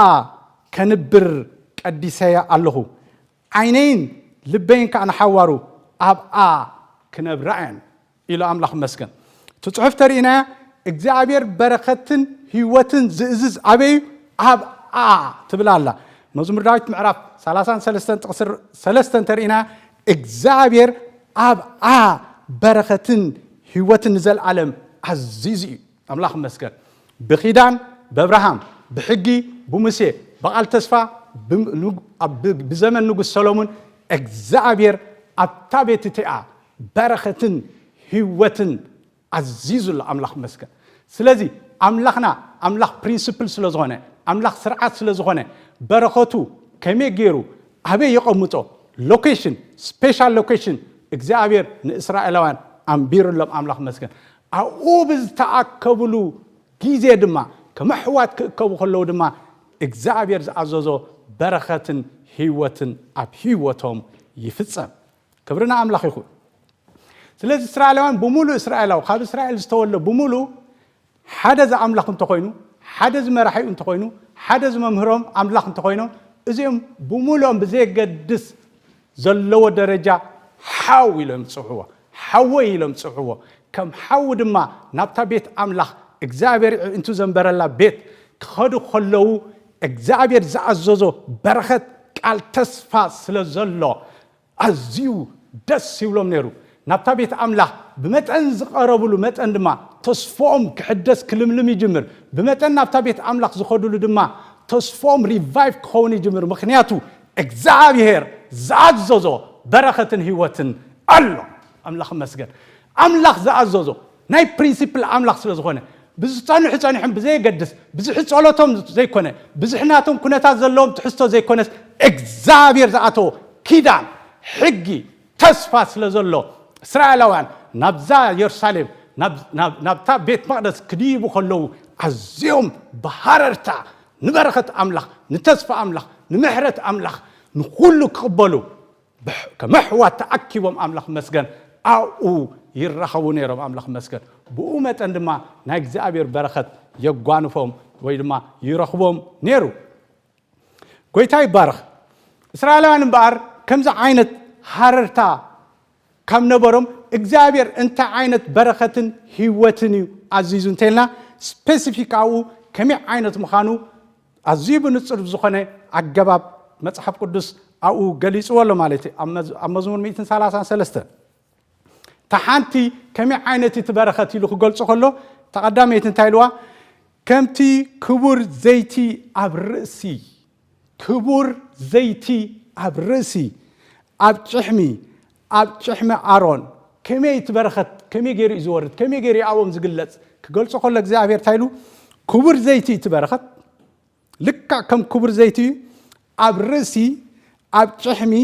ከንብር ቀዲሰያ ኣለኹ። ዓይነይን ልበይን ከኣ ንሓዋሩ ኣብኣ ክነብራ እየን ኢሉ ኣምላኽ መስገን። እቲ ጽሑፍ ተርኢናያ እግዚኣብሔር በረኸትን ህይወትን ዝእዝዝ ኣበይ እዩ? ኣብኣ ትብል ኣላ። መዝሙር ዳዊት ምዕራፍ ሰላሳን ሰለስተን ጥቕሲ ሰለስተን ተርኢና እግዚኣብሔር ኣብኣ በረኸትን ህይወትን ንዘለዓለም ኣዚዙ እዩ። ኣምላኽ መስገን። ብኺዳን በብርሃም ብሕጊ ብሙሴ ብቓል ተስፋ ብዘመን ንጉስ ሰሎሙን እግዚኣብሔር ኣብታ ቤት እቲኣ በረኸትን ህይወትን ኣዚዙ ኣሎ። ኣምላኽ መስገን። ስለዚ ኣምላኽና ኣምላኽ ፕሪንስፕል ስለ ዝኾነ ኣምላኽ ስርዓት ስለ ዝኾነ በረኸቱ ከመይ ገይሩ ኣበይ የቐምጦ? ሎኬሽን ስፔሻል ሎኬሽን እግዚኣብሔር ንእስራኤላውያን ኣንቢሩሎም። ኣምላኽ መስገን። ኣብኡ ብዝተኣከብሉ ግዜ ድማ ከም ኣሕዋት ክእከቡ ከለዉ ድማ እግዚኣብሔር ዝኣዘዞ በረኸትን ህይወትን ኣብ ህይወቶም ይፍጸም። ክብሪ ንኣምላኽ ይኹን። ስለዚ እስራኤላውያን ብምሉእ እስራኤላዊ ካብ እስራኤል ዝተወልደ ብምሉእ ሓደ ዝኣምላኽ እንተኾይኑ፣ ሓደ ዝመራሒኡ እንተኾይኑ፣ ሓደ ዝመምህሮም ኣምላኽ እንተኾይኖም፣ እዚኦም ብምሉኦም ብዘየገድስ ዘለዎ ደረጃ ሓው ኢሎም ይጽውዕዎ። ሓወይ ኢሎም ይጽውዕዎ። ከም ሓው ድማ ናብታ ቤት ኣምላኽ እግዚኣብሔር ኣዒንቱ ዘንበረላ ቤት ክኸዱ ከለዉ እግዚኣብሔር ዝኣዘዞ በረኸት ቃል ተስፋ ስለ ዘሎ ኣዝዩ ደስ ይብሎም ነይሩ። ናብታ ቤት ኣምላኽ ብመጠን ዝቐረብሉ መጠን ድማ ተስፎኦም ክሕደስ ክልምልም ይጅምር። ብመጠን ናብታ ቤት ኣምላኽ ዝኸዱሉ ድማ ተስፎኦም ሪቫይቭ ክኸውን ይጅምር። ምኽንያቱ እግዚኣብሔር ዝኣዘዞ በረኸትን ህይወትን ኣሎ። ኣምላኽ መስገን ኣምላኽ ዝኣዘዞ ናይ ፕሪንሲፕል ኣምላኽ ስለ ዝኾነ ብዝጸንሑ ጸኒሖም ብዘየገድስ ብዙሕ ጸሎቶም ዘይኮነ ብዙሕ ናቶም ኩነታት ዘለዎም ትሕዝቶ ዘይኮነስ እግዚኣብሔር ዝኣተዎ ኪዳን ሕጊ ተስፋ ስለ ዘሎ እስራኤላውያን ናብዛ የሩሳሌም ናብታ ቤት መቕደስ ክድይቡ ከለዉ ኣዝዮም ብሃረርታ ንበረኸት ኣምላኽ ንተስፋ ኣምላኽ ንምሕረት ኣምላኽ ንኩሉ ክቕበሉ ከም ኣሕዋት ተኣኪቦም ኣምላኽ መስገን ኣብኡ ይራኸቡ ነይሮም። ኣምላኽ መስገን ብኡ መጠን ድማ ናይ እግዚኣብሔር በረኸት የጓንፎም ወይ ድማ ይረኽቦም ነይሩ። ጎይታ ይባረኽ። እስራኤላውያን እምበኣር ከምዚ ዓይነት ሃረርታ ካብ ነበሮም እግዚኣብሔር እንታይ ዓይነት በረኸትን ህይወትን እዩ ኣዚዙ እንተልና ስፔሲፊክ ኣብኡ ከመይ ዓይነት ምዃኑ ኣዝዩ ብንጹር ዝኾነ ኣገባብ መጽሓፍ ቅዱስ ኣብኡ ገሊጽዎ ኣሎ ማለት እዩ። ኣብ መዝሙር ሚእትን ሰላሳን ሰለስተን እታ ሓንቲ ከመይ ዓይነት እቲ በረኸት ኢሉ ክገልጾ ከሎ እታ ቀዳመይቲ እንታይ ኢልዋ? ከምቲ ክቡር ዘይቲ ኣብ ርእሲ ክቡር ዘይቲ ኣብ ርእሲ ኣብ ጭሕሚ ኣብ ጭሕሚ ኣሮን ከመይ እቲ በረኸት ከመይ ገይሩ እዩ ዝወርድ ከመይ ገይሩ ኣብኦም ዝግለጽ ክገልጾ ከሎ እግዚኣብሔር እንታይ ኢሉ? ክቡር ዘይቲ እቲ በረኸት ልክዕ ከም ክቡር ዘይቲ እዩ ኣብ ርእሲ ኣብ ጭሕሚ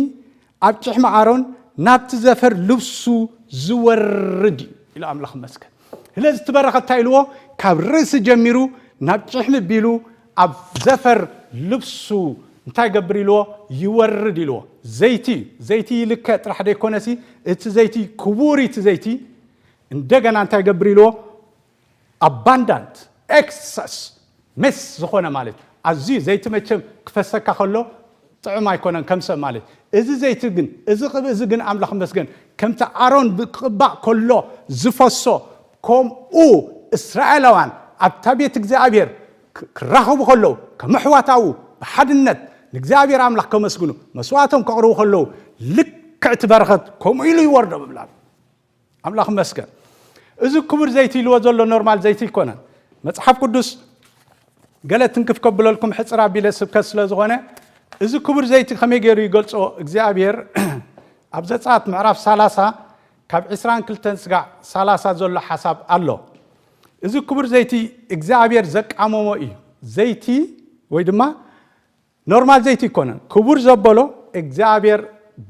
ኣብ ጭሕሚ ኣሮን ናብቲ ዘፈር ልብሱ ዝወርድ እዩ ኢሉ ኣምላኽ መስገን። ስለዚ እቲ በረኸት እንታይ ኢልዎ? ካብ ርእሲ ጀሚሩ ናብ ጭሕሚ ቢሉ ኣብ ዘፈር ልብሱ እንታይ ገብር ኢልዎ? ይወርድ ኢልዎ። ዘይቲ እዩ። ዘይቲ ይልከ ጥራሕ ዘይኮነሲ እቲ ዘይቲ ክቡር እዩ። እቲ ዘይቲ እንደገና እንታይ ገብር ኢልዎ? ኣባንዳንት ኤክሰስ ሜስ ዝኾነ ማለት ኣዝዩ ዘይቲ መቸም ክፈሰካ ከሎ ጥዑም ኣይኮነን ከም ሰብ ማለት እዚ ዘይቲ ግን እዚ ቅብእ እዚ ግን ኣምላኽ መስገን ከምቲ ኣሮን ብቅባእ ከሎ ዝፈሶ ከምኡ እስራኤላውያን ኣብታ ቤት እግዚኣብሔር ክራኸቡ ከለዉ ከም ኣሕዋት ኣብኡ ብሓድነት ንእግዚኣብሔር ኣምላኽ ከመስግኑ መስዋዕቶም ከቕርቡ ከለዉ ልክዕቲ በረኸት ከምኡ ኢሉ ይወርዶ ብብላል ኣምላኽ መስገን። እዚ ክቡር ዘይቲ ኢልዎ ዘሎ ኖርማል ዘይቲ ኣይኮነን። መጽሓፍ ቅዱስ ገለ ትንክፍ ከብለልኩም ሕጽር ኣቢለ ስብከት ስለ ዝኾነ እዚ ክቡር ዘይቲ ከመይ ገይሩ ይገልጾ እግዚኣብሔር ኣብ ዘጸኣት ምዕራፍ ሰላሳ ካብ ዕስራን ክልተን ስጋዕ ሰላሳ ዘሎ ሓሳብ ኣሎ። እዚ ክቡር ዘይቲ እግዚኣብሔር ዘቃመሞ እዩ። ዘይቲ ወይ ድማ ኖርማል ዘይቲ ኣይኮነን ክቡር ዘበሎ እግዚኣብሔር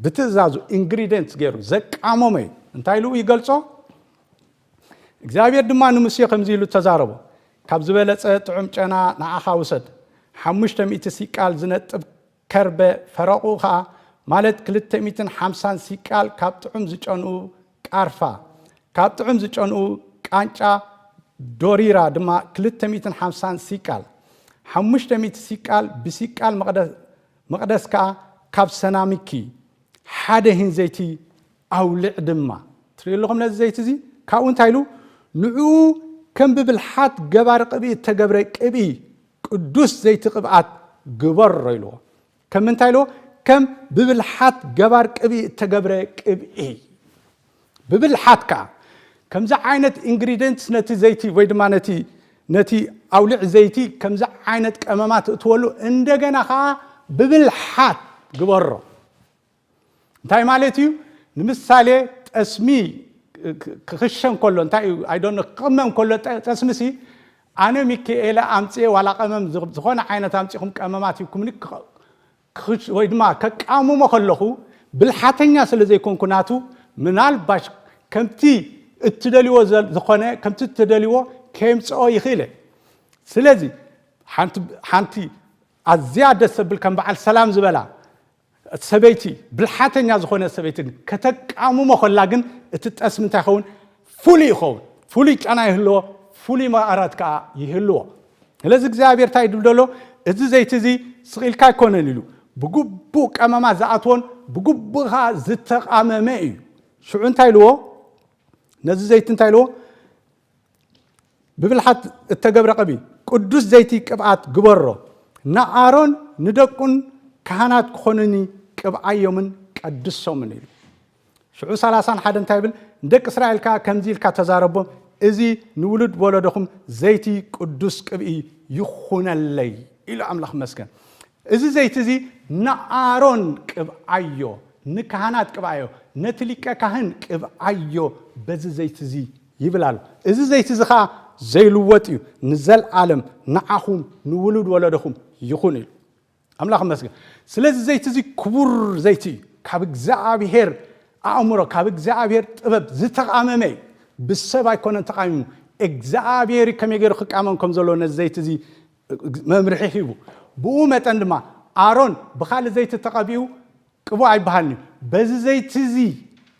ብትእዛዙ ኢንግሪደንትስ ገይሩ ዘቃመሞ እዩ። እንታይ ኢሉ ይገልጾ? እግዚኣብሔር ድማ ንሙሴ ከምዚ ኢሉ ተዛረቦ፣ ካብ ዝበለጸ ጥዑም ጨና ንዓኻ ውሰድ፣ ሓሙሽተ ሚእቲ ሲቃል ዝነጥብ ከርበ ፈረቑ ኸኣ ማለት ክልተ ሚእትን ሓምሳን ሲቃል ካብ ጥዑም ዝጨንኡ ቃርፋ ካብ ጥዑም ዝጨንኡ ቃንጫ ዶሪራ ድማ ክልተ ሚእትን ሓምሳን ሲቃል ሓሙሽተ ሚእቲ ሲቃል ብሲቃል መቕደስ ከኣ ካብ ሰናሚኪ ሓደ ሂን ዘይቲ ኣውልዕ ድማ ትሪኡ ኣለኹም ነዚ ዘይቲ እዚ ካብኡ እንታይ ኢሉ ንዕኡ ከም ብብልሓት ገባሪ ቅብኢ እተገብረ ቅብኢ ቅዱስ ዘይቲ ቅብኣት ግበሮ ኢልዎ ከም ምንታይ ኢልዎ ከም ብብልሓት ገባር ቅብኢ እተገብረ ቅብኢ ብብልሓት ከዓ ከምዚ ዓይነት ኢንግሪደንትስ ነቲ ዘይቲ ወይ ድማ ነቲ ነቲ ኣውልዕ ዘይቲ ከምዚ ዓይነት ቀመማት እትወሉ እንደገና ከዓ ብብልሓት ግበሮ እንታይ ማለት እዩ ንምሳሌ ጠስሚ ክኽሸን ከሎ እንታይ እዩ ኣይዶነ ክቕመም ከሎ ጠስምሲ ኣነ ሚካኤለ ኣምፅኤ ዋላ ቀመም ዝኾነ ዓይነት ኣምፂኹም ቀመማት ይኩምኒ ወይ ድማ ከቃምሞ ከለኹ ብልሓተኛ ስለ ዘይኮንኩ ናቱ ምናልባሽ ከምቲ እትደልዎ ዝኾነ ከምቲ እትደልዎ ከየምፅኦ ይኽእለ ስለዚ ሓንቲ ኣዝያ ደስ ዘብል ከም በዓል ሰላም ዝበላ ሰበይቲ፣ ብልሓተኛ ዝኾነ ሰበይቲ ግን ከተቃምሞ ከላ ግን እቲ ጠስሚ እንታይ ይኸውን? ፍሉይ ይኸውን። ፍሉይ ጨና ይህልዎ፣ ፍሉይ መቐረት ከዓ ይህልዎ። ስለዚ እግዚኣብሔር እንታይ ይብል ዘሎ? እዚ ዘይቲ እዚ ስቕ ኢልካ ኣይኮነን ኢሉ፣ ብግቡእ ቀመማ ዝኣትዎን ብግቡእ ከዓ ዝተቓመመ እዩ። ሽዑ እንታይ ኢልዎ? ነዚ ዘይቲ እንታይ ኢልዎ? ብብልሓት እተገብረ ቅብኢ ቅዱስ ዘይቲ ቅብኣት ግበሮ፣ ንኣሮን ንደቁን ካህናት ክኾኑኒ ቅብኣዮምን ቀድሶምን ኢሉ። ሽዑ ሰላሳን ሓደ እንታይ ይብል? ንደቂ እስራኤል ከኣ ከምዚ ኢልካ ተዛረቦም፣ እዚ ንውሉድ ወለዶኹም ዘይቲ ቅዱስ ቅብኢ ይኹነለይ ኢሉ ኣምላኽ መስገን። እዚ ዘይቲ እዚ ንኣሮን ቅብኣዮ፣ ንካህናት ቅብኣዮ፣ ነቲ ሊቀ ካህን ቅብኣዮ በዚ ዘይቲ እዚ ይብል ኣሎ። እዚ ዘይቲ እዚ ኸዓ ዘይልወጥ እዩ፣ ንዘልኣለም ንዓኹም ንውሉድ ወለደኹም ይኹን ኢሉ። ኣምላኽ መስገን። ስለዚ ዘይቲ እዚ ክቡር ዘይቲ እዩ፣ ካብ እግዚኣብሔር ኣእምሮ፣ ካብ እግዚኣብሔር ጥበብ ዝተቓመመ እዩ። ብሰብ ኣይኮነን ተቓሚሙ፣ እግዚኣብሔር እዩ ከመይ ገይሩ ክቃመም ከም ዘለዎ ነዚ ዘይቲ እዚ መምርሒ ሂቡ። ብኡ መጠን ድማ ኣሮን ብኻልእ ዘይቲ ተቐቢኡ ቅቡእ ኣይበሃልን እዩ። በዚ ዘይቲ እዚ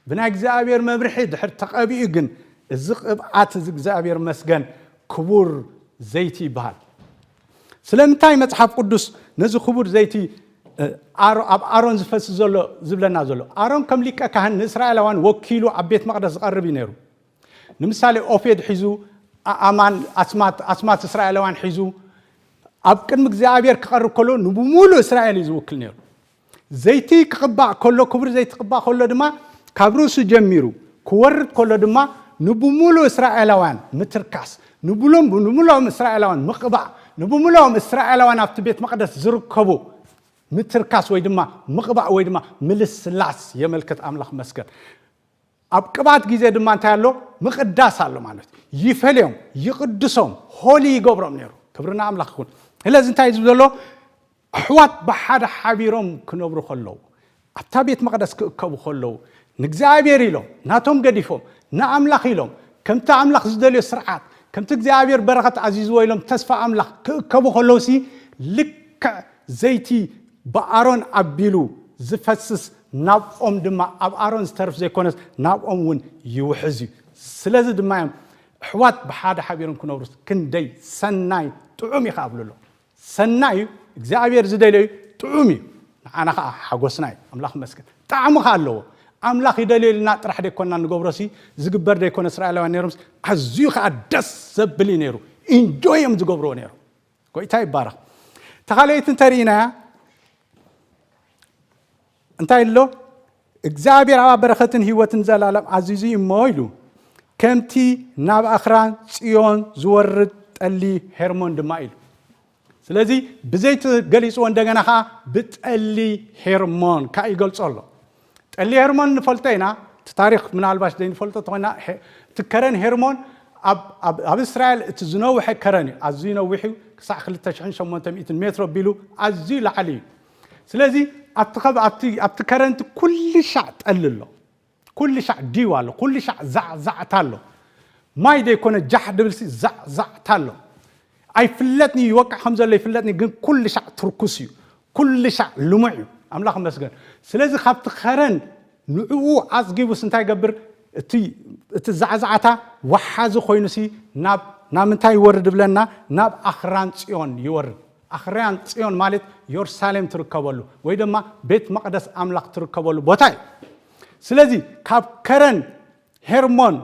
ብናይ እግዚኣብሔር መምርሒ ድሕር ተቐቢኡ ግን እዚ ቅብኣት እዚ እግዚኣብሔር መስገን ክቡር ዘይቲ ይበሃል። ስለምንታይ መጽሓፍ ቅዱስ ነዚ ክቡር ዘይቲ ኣብ ኣሮን ዝፈስ ዘሎ ዝብለና ዘሎ? ኣሮን ከም ሊቀ ካህን ንእስራኤላውያን ወኪሉ ኣብ ቤት መቕደስ ዝቐርብ እዩ ነይሩ። ንምሳሌ ኦፌድ ሒዙ ኣማን ኣስማት ኣስማት እስራኤላውያን ሒዙ ኣብ ቅድሚ እግዚኣብሔር ክቐርብ ከሎ ንብሙሉ እስራኤል እዩ ዝውክል ነይሩ። ዘይቲ ክቕባእ ከሎ ክቡር ዘይቲ ክቕባእ ከሎ ድማ ካብ ርእሱ ጀሚሩ ክወርድ ከሎ ድማ ንብሙሉ እስራኤላውያን ምትርካስ ንብሎም ንብሎም እስራኤላውያን ምቕባእ ንብሙሎም እስራኤላውያን ኣብቲ ቤት መቕደስ ዝርከቡ ምትርካስ ወይ ድማ ምቕባእ ወይ ድማ ምልስላስ የመልክት። ኣምላኽ መስገን። ኣብ ቅብኣት ግዜ ድማ እንታይ ኣሎ? ምቕዳስ ኣሎ ማለት እዩ። ይፈልዮም፣ ይቕድሶም፣ ሆሊ ይገብሮም ነይሩ። ክብርና ኣምላኽ ይኹን። ስለዚ እንታይ እዩ ዝብል ዘሎ? ኣሕዋት ብሓደ ሓቢሮም ክነብሩ ከለዉ ኣብታ ቤት መቕደስ ክእከቡ ከለዉ ንእግዚኣብሔር ኢሎም ናቶም ገዲፎም ንኣምላኽ ኢሎም ከምቲ ኣምላኽ ዝደልዮ ስርዓት ከምቲ እግዚኣብሔር በረኸት ኣዚዝዎ ኢሎም ተስፋ ኣምላኽ ክእከቡ ከለዉ ሲ ልክዕ ዘይቲ ብኣሮን ኣቢሉ ዝፈስስ ናብኦም ድማ ኣብ ኣሮን ዝተርፍ ዘይኮነስ ናብኦም እውን ይውሕዝ እዩ። ስለዚ ድማ እዮም ኣሕዋት ብሓደ ሓቢሮም ክነብሩ ክንደይ ሰናይ ጥዑም እዩ ከኣ ብሉ ኣሎ። ሰናይ እዩ፣ እግዚኣብሔር ዝደልዮ እዩ፣ ጥዑም እዩ፣ ንዓና ከዓ ሓጎስና እዩ። ኣምላኽ ይመስገን። ጣዕሚ ከዓ ኣለዎ። ኣምላኽ ይደልዮ ኢልና ጥራሕ ደይኮንና ንገብሮሲ ዝግበር ደይኮነ እስራኤላውያን ነይሮምስ ኣዝዩ ከዓ ደስ ዘብል እዩ ነይሩ። ኢንጆይ እዮም ዝገብርዎ ነይሩ። ጎይታ ይባረኽ። ተኻለይቲ እንተርኢናያ እንታይ ኣሎ? እግዚኣብሔር ኣብ በረኸትን ህይወትን ዘላለም ኣዚዙ እዩ እሞ ኢሉ ከምቲ ናብ ኣኽራን ጽዮን ዝወርድ ጠሊ ሄርሞን ድማ ኢሉ። ስለዚ ብዘይቲ ገሊጽዎ እንደገና ከዓ ብጠሊ ሄርሞን ከዓ ይገልጾ ኣሎ። ጠሊ ሄርሞን ንፈልጦ ኢና። እቲ ታሪክ ምናልባሽ ዘይንፈልጦ ተኾይና እቲ ከረን ሄርሞን ኣብ እስራኤል እቲ ዝነውሐ ከረን እዩ። ኣዝዩ ነዊሕ እዩ። ክሳዕ ክልተ ሽሕን ሸሞንተ ሚእትን ሜትሮ ቢሉ ኣዝዩ ላዕሊ እዩ። ስለዚ ኣብቲ ከረንቲ ኩሉ ሻዕ ጠሊ ኣሎ። ኩሉ ሻዕ ዲው ኣሎ። ኩሉ ሻዕ ዛዕዛዕታ ኣሎ። ማይ ዘይኮነ ጃሕ ድብልሲ ዛዕዛዕታ ኣሎ። ኣይፍለጥኒ ይወቅዕ ከም ዘሎ ይፍለጥኒ ግን ኩሉ ሻዕ ትርኩስ እዩ። ኩሉ ሻዕ ልሙዕ እዩ። ኣምላኽ መስገን። ስለዚ ካብቲ ኸረን ንዕኡ ኣጽጊቡስ እንታይ ይገብር? እቲ ዛዕዛዕታ ወሓዚ ኮይኑሲ ናብ ምንታይ ይወርድ ብለና? ናብ ኣኽራን ጽዮን ይወርድ። ኣኽራን ጽዮን ማለት የሩሳሌም ትርከበሉ ወይ ድማ ቤት መቕደስ ኣምላኽ ትርከበሉ ቦታ እዩ። ስለዚ ካብ ከረን ሄርሞን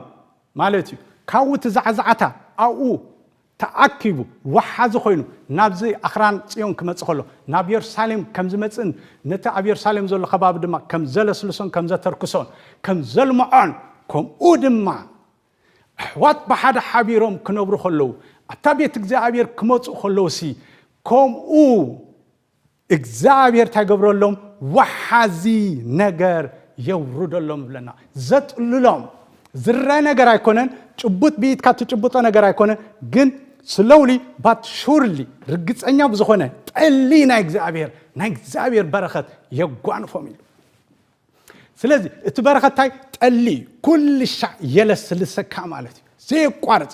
ማለት እዩ ካብኡ እቲ ዛዕዛዕታ ኣብኡ ተኣኪቡ ወሓዚ ኮይኑ ናብዚ ኣኽራን ጽዮን ክመጽእ ከሎ ናብ የሩሳሌም ከም ዝመጽእን ነቲ ኣብ የሩሳሌም ዘሎ ከባቢ ድማ ከም ዘለስልሶን ከም ዘተርክሶን ከም ዘልምዖን ከምኡ ድማ ኣሕዋት ብሓደ ሓቢሮም ክነብሩ ከለዉ ኣብታ ቤት እግዚኣብሔር ክመጽኡ ከለዉ ሲ ከምኡ እግዚኣብሔር እንታይ ገብረሎም? ወሓዚ ነገር የውርደሎም ይብለና። ዘጥልሎም ዝረአ ነገር ኣይኮነን። ጭቡጥ ብኢድካ ትጭብጦ ነገር ኣይኮነን። ግን slowly but surely ርግፀኛ ብዝኾነ ጠሊ ናይ እግዚኣብሔር ናይ እግዚኣብሔር በረኸት የጓንፎም ኢሉ። ስለዚ እቲ በረኸት እንታይ ጠሊ እዩ። ኩሉ ሻዕ የለስልሰካ ማለት እዩ። ዘየቋርፅ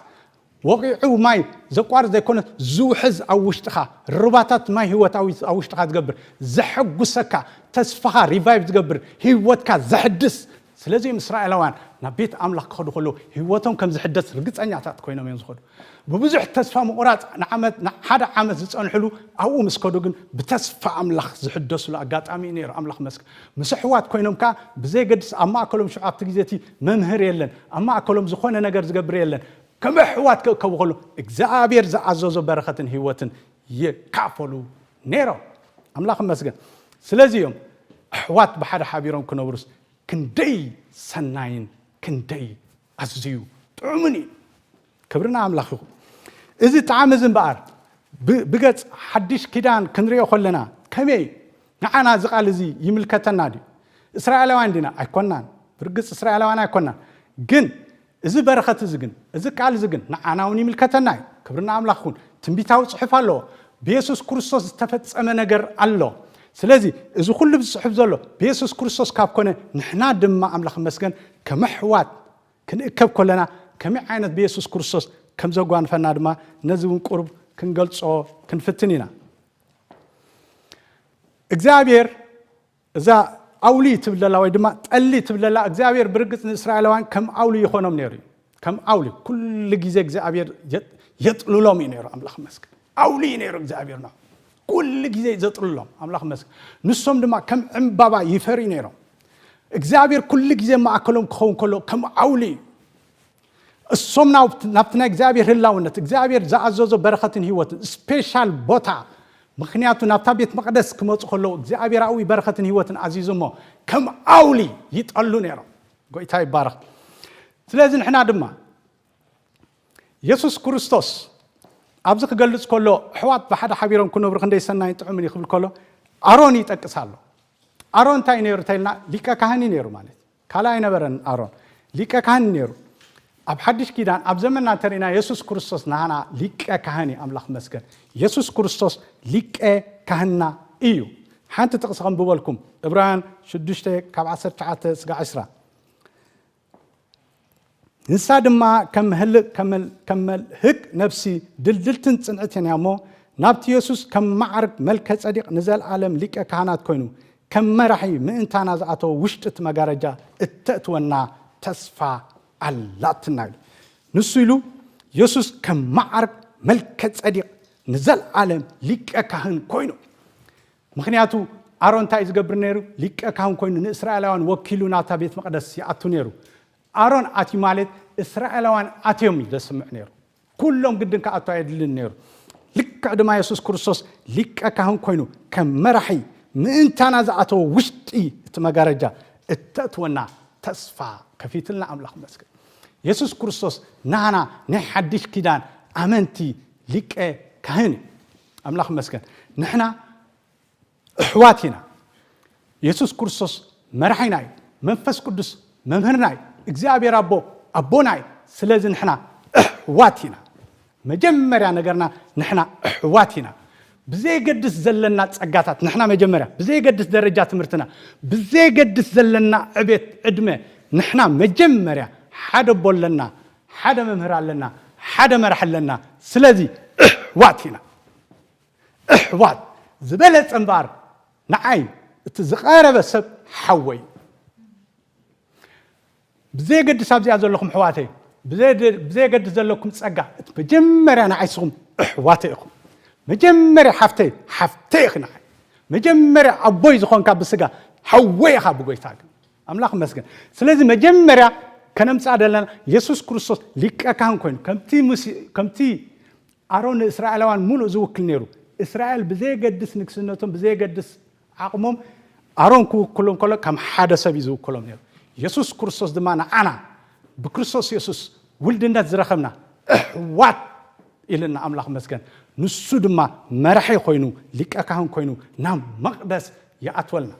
ወቂዑ ማይ ዘቋርጥ ዘይኮነ፣ ዝውሕዝ ኣብ ውሽጥኻ፣ ርባታት ማይ ህይወታዊ ኣብ ውሽጥኻ ዝገብር፣ ዘሐጉሰካ፣ ተስፋኻ ሪቫይቭ ዝገብር፣ ህይወትካ ዘሕድስ። ስለዚኦም እስራኤላውያን ናብ ቤት ኣምላኽ ክኸዱ ከለዉ ህይወቶም ከም ዝሕደስ ርግጸኛታት ኮይኖም እዮም ዝኸዱ። ብብዙሕ ተስፋ ምቑራጽ ንዓመት ንሓደ ዓመት ዝጸንሕሉ ኣብኡ ምስ ከዱ ግን ብተስፋ ኣምላኽ ዝሕደሱሉ ኣጋጣሚ እዩ ነይሩ። ኣምላኽ መስክ ምስ ኣሕዋት ኮይኖም ከኣ ብዘየገድስ ኣብ ማእከሎም ሽዑ ኣብቲ ግዜ እቲ መምህር የለን፣ ኣብ ማእከሎም ዝኾነ ነገር ዝገብር የለን። ከም ኣሕዋት ክእከቡ ከሎ እግዚኣብሔር ዝኣዘዞ በረኸትን ህይወትን ይካፈሉ ነይሮም። ኣምላኽ መስገን። ስለዚ እዮም ኣሕዋት ብሓደ ሓቢሮም ክነብሩስ ክንደይ ሰናይን ክንደይ ኣዝዩ ጥዑምን እዩ። ክብርና ኣምላኽ ይኹን። እዚ ጣዕሚ እዚ እምበኣር ብ- ብገጽ ሓድሽ ኪዳን ክንሪኦ ከለና ከመይ ንዓና እዚ ቃል እዚ ይምልከተና ድዩ? እስራኤላውያን ዲና? ኣይኮናን። ብርግጽ እስራኤላውያን ኣይኮናን። ግን እዚ በረኸት እዚ ግን፣ እዚ ቃል እዚ ግን ንዓና እውን ይምልከተና እዩ። ክብርና ኣምላኽ ይኹን። ትንቢታዊ ጽሑፍ ኣለዎ። ብየሱስ ክርስቶስ ዝተፈጸመ ነገር ኣሎ። ስለዚ እዚ ኩሉ ዝጽሑፍ ዘሎ ብየሱስ ክርስቶስ ካብ ኮነ፣ ንሕና ድማ ኣምላኽ መስገን ከም ኣሕዋት ክንእከብ ከለና ከመይ ዓይነት ብየሱስ ክርስቶስ ከም ዘጓንፈና ድማ ነዚ እውን ቁሩብ ክንገልጾ ክንፍትን ኢና። እግዚኣብሔር እዛ ኣውሊ ትብለላ ወይ ድማ ጠሊ ትብለላ እግዚኣብሔር ብርግጽ ንእስራኤላውያን ከም ኣውሊ ይኾኖም ነይሩ እዩ። ከም ኣውሊ ኩሉ ግዜ እግዚኣብሔር የጥ- የጥልሎም እዩ ነይሩ። ኣምላኽ መስገን ኣውሊ እዩ ነይሩ እግዚኣብሔር ነው። ኩሉ ግዜ ዘጥልሎም ኣምላኽ መስገን። ንሶም ድማ ከም ዕምባባ ይፈርዩ ነይሮም። እግዚኣብሔር ኩሉ ግዜ ማእከሎም ክኸውን ከሎ ከም ኣውሊ እዩ። እሶም ናብቲ ናብቲ ናይ እግዚኣብሔር ህላውነት እግዚኣብሔር ዝኣዘዞ በረኸትን ህይወትን ስፔሻል ቦታ። ምክንያቱ ናብታ ቤት መቕደስ ክመፁ ከለዉ እግዚኣብሔር ኣብኡ በረኸትን ህይወትን ኣዚዙ እሞ ከም ኣውሊ ይጠሉ ነይሮም። ጎይታ ይባረኽ። ስለዚ ንሕና ድማ የሱስ ክርስቶስ ኣብዚ ክገልጽ ከሎ ኣሕዋት ብሓደ ሓቢሮም ክነብሩ ክንደይ ሰናይን ጥዑምን እዩ ክብል ከሎ ኣሮን ይጠቅስ ኣሎ። ኣሮን እንታይ እዩ ነይሩ ተልና ሊቀ ካህን እዩ ነይሩ ማለት ካልእ ኣይነበረን ኣሮን ሊቀ ካህን እዩ ነይሩ። ኣብ ሓድሽ ኪዳን ኣብ ዘመንና እንተሪእና የሱስ ክርስቶስ ናህና ሊቀ ካህን እዩ። ኣምላኽ መስገን። የሱስ ክርስቶስ ሊቀ ካህንና እዩ። ሓንቲ ጥቕሲ ከንብበልኩም፣ ዕብራውያን ሽዱሽተ ካብ ዓሰርተ ትሽዓተ ስጋ ዕስራ። ንሳ ድማ ከም ህልእ ከም መል- ከም መልህቅ ነፍሲ ድልድልትን ጽንዕትን እያ እሞ ናብቲ የሱስ ከም ማዕርግ መልከ ጸዲቅ ንዘለኣለም ሊቀ ካህናት ኮይኑ ከም መራሒ ምእንታና ዝኣተወ ውሽጢ እቲ መጋረጃ እተእትወና ተስፋ ኣላትና ኢሉ። ንሱ ኢሉ የሱስ ከም ማዕርግ መልከ ጸዲቅ ንዘለኣለም ሊቀ ካህን ኮይኑ። ምክንያቱ ኣሮን እንታይ ዝገብር ነይሩ? ሊቀ ካህን ኮይኑ ንእስራኤላውያን ወኪሉ ናታ ቤት መቅደስ ይኣቱ ነይሩ። ኣሮን ኣትዩ ማለት እስራኤላውያን ኣትዮም እዩ ዘስምዕ ነይሩ። ኩሎም ግድን ክኣቱ ኣየድልን ነይሩ። ልክዕ ድማ የሱስ ክርስቶስ ሊቀ ካህን ኮይኑ ከም መራሒ ምእንታና ዝኣተወ ውሽጢ እቲ መጋረጃ እተእትወና ተስፋ ከፊትልና ኣምላኽ መስገን። የሱስ ክርስቶስ ናና ናይ ሓድሽ ኪዳን ኣመንቲ ሊቀ ካህን እዩ። ኣምላኽ መስገን። ንሕና ኣሕዋት ኢና። የሱስ ክርስቶስ መራሒና እዩ። መንፈስ ቅዱስ መምህርና እዩ። እግዚኣብሔር ኣቦ ኣቦና እዩ። ስለዚ ንሕና ኣሕዋት ኢና። መጀመርያ ነገርና ንሕና ኣሕዋት ኢና። ብዘየገድስ ዘለና ጸጋታት ንሕና መጀመርያ ብዘየገድስ ደረጃ ትምህርትና ብዘየገድስ ዘለና ዕቤት ዕድመ ንሕና መጀመርያ ሓደ ኣቦ ኣለና፣ ሓደ መምህር ኣለና፣ ሓደ መራሕ ኣለና። ስለዚ ኣሕዋት ኢና። ኣሕዋት ዝበለጸ እምበኣር ንዓይ እቲ ዝቐረበ ሰብ ሓወይ። ብዘየገድስ ኣብዚኣ ዘለኹም ኣሕዋተይ፣ ብዘየገድስ ዘለኩም ጸጋ እቲ መጀመርያ ንዓይ ስኹም ኣሕዋተይ ኢኹም። መጀመርያ ሓፍተይ ሓፍተይ ኢኺ ንዓይ። መጀመርያ ኣቦይ ዝኾንካ ብስጋ ሓወይ ኢኻ ብጎይታ ግን ኣምላኽ መስገን። ስለዚ መጀመርያ ከነምጽኣ ዘለና የሱስ ክርስቶስ ሊቀ ካህን ኮይኑ ከምቲ ሙሴ ከምቲ ኣሮን ንእስራኤላውያን ሙሉእ ዝውክል ነይሩ። እስራኤል ብዘየገድስ ንግስነቶም ብዘየገድስ ዓቕሞም ኣሮን ክውክሎም ከሎ ከም ሓደ ሰብ እዩ ዝውክሎም ነይሩ። የሱስ ክርስቶስ ድማ ንዓና ብክርስቶስ የሱስ ውልድነት ዝረኸብና ኣሕዋት ኢልና ኣምላኽ መስገን። ንሱ ድማ መራሒ ኮይኑ ሊቀ ካህን ኮይኑ ናብ መቕደስ ይኣትወልና።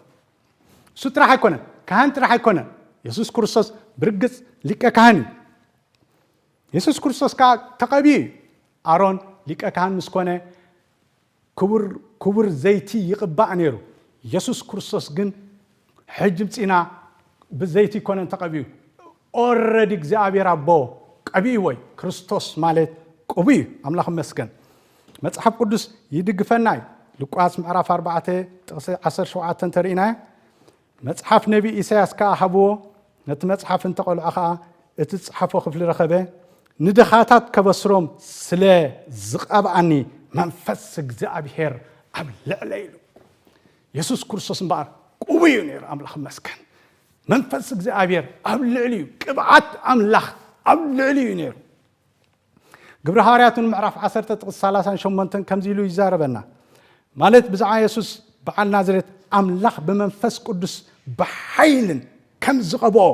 እሱ ጥራሕ ኣይኮነን፣ ካህን ጥራሕ ኣይኮነን። የሱስ ክርስቶስ ብርግጽ ሊቀ ካህን እዩ። የሱስ ክርስቶስ ከዓ ተቐብዩ እዩ። ኣሮን ሊቀ ካህን ምስ ኮነ ክቡር ክቡር ዘይቲ ይቕባእ ነይሩ። የሱስ ክርስቶስ ግን ሕጂ ምጺና ብዘይቲ ይኮነን ተቐብዩ። ኦረዲ እግዚኣብሔር ኣቦ ቀቢእዎ እዩ። ክርስቶስ ማለት ቅቡእ እዩ። ኣምላኽ ይመስገን። መጽሓፍ ቅዱስ ይድግፈና እዩ። ሉቃስ ምዕራፍ ኣርባዕተ ጥቕሲ ዓሰርተ ሸውዓተ እንተርኢናዮ፣ መጽሓፍ ነቢ ኢሳያስ ከኣ ሃብዎ፣ ነቲ መጽሓፍ እንተቐልዖ ኸኣ እቲ ዝጸሓፎ ክፍሊ ረኸበ። ንድኻታት ከበስሮም ስለ ዝቐብኣኒ መንፈስ እግዚኣብሔር ኣብ ልዕለይ ኢሉ። የሱስ ክርስቶስ እምበኣር ቅቡእ እዩ ነይሩ። ኣምላኽ ይመስገን። መንፈስ እግዚኣብሔር ኣብ ልዕሊ እዩ። ቅብኣት ኣምላኽ ኣብ ልዕሊ እዩ ነይሩ። ግብሪ ሃዋርያት እውን ምዕራፍ ዓሰርተ ጥቕሲ ሰላሳን ሸሞንተን ከምዚ ኢሉ ይዛረበና። ማለት ብዛዕባ የሱስ በዓል ናዝሬት ኣምላኽ ብመንፈስ ቅዱስ ብሓይልን ከም ዝቐብኦ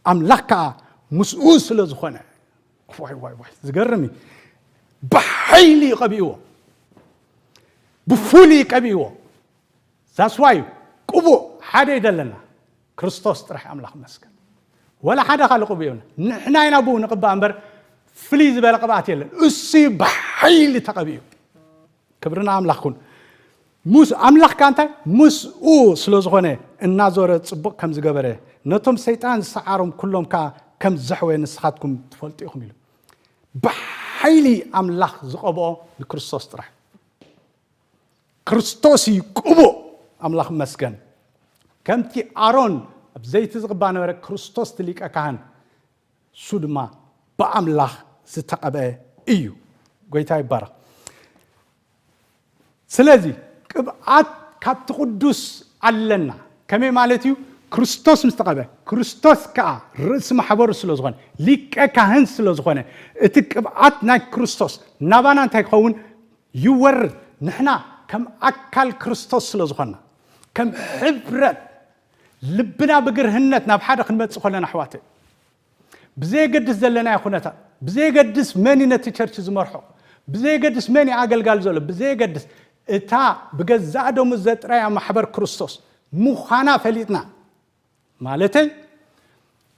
ኣምላኽ ከኣ ምስኡ ስለ ዝኾነ። ዋይ ዋይ ዋይ፣ ዝገርም እዩ። ብሓይሊ እዩ ቀቢእዎ። ብፍሉይ ቀቢእዎ። ዛስዋይ ቅቡእ ሓደ እዩ ዘለና። ክርስቶስ ጥራሕ ኣምላኽ ይመስገን። ወላ ሓደ ካልእ ቅቡእ የብልና። ንሕና ኢና ብኡ ንቕባእ እምበር ፍልይ ዝበለ ቅብኣት የለን። እሱ እዩ ብሓይሊ ተቐቢኡ። ክብርና ኣምላኽ ኩን። ምስ ኣምላኽ ከኣ እንታይ ምስኡ ስለ ዝኾነ እናዞረ ጽቡቕ ከም ዝገበረ፣ ነቶም ሰይጣን ዝሰዓሮም ኩሎም ከኣ ከም ዘሕወየ ንስኻትኩም ትፈልጡ ኢኹም ኢሉ። ብሓይሊ ኣምላኽ ዝቐብኦ ንክርስቶስ ጥራሕ። ክርስቶስ እዩ ቅቡእ። ኣምላኽ ይመስገን። ከምቲ ኣሮን ኣብ ዘይቲ ዝቕባ ነበረ፣ ክርስቶስ እቲ ሊቀ ካህን እሱ ድማ ብኣምላኽ ዝተቐበ እዩ። ጎይታ ይባረኽ። ስለዚ ቅብኣት ካብቲ ቅዱስ ኣለና። ከመይ ማለት እዩ? ክርስቶስ ምስ ተቐበ፣ ክርስቶስ ከኣ ርእሲ ማሕበሩ ስለ ዝኾነ፣ ሊቀ ካህን ስለ ዝኾነ፣ እቲ ቅብኣት ናይ ክርስቶስ ናባና እንታይ ክኸውን ይወርድ? ንሕና ከም ኣካል ክርስቶስ ስለ ዝኾንና፣ ከም ሕብረት ልብና ብግርህነት ናብ ሓደ ክንመጽእ ከለና፣ ኣሕዋተይ፣ ብዘየገድስ ዘለናዮ ኩነታት፣ ብዘየገድስ መን እዩ ነቲ ቸርች ዝመርሖ፣ ብዘየገድስ መን እዩ ኣገልጋሊ ዘሎ፣ ብዘየገድስ እታ ብገዛእ ደሙ ዘጥረያ ማሕበር ክርስቶስ ምዃና ፈሊጥና፣ ማለተይ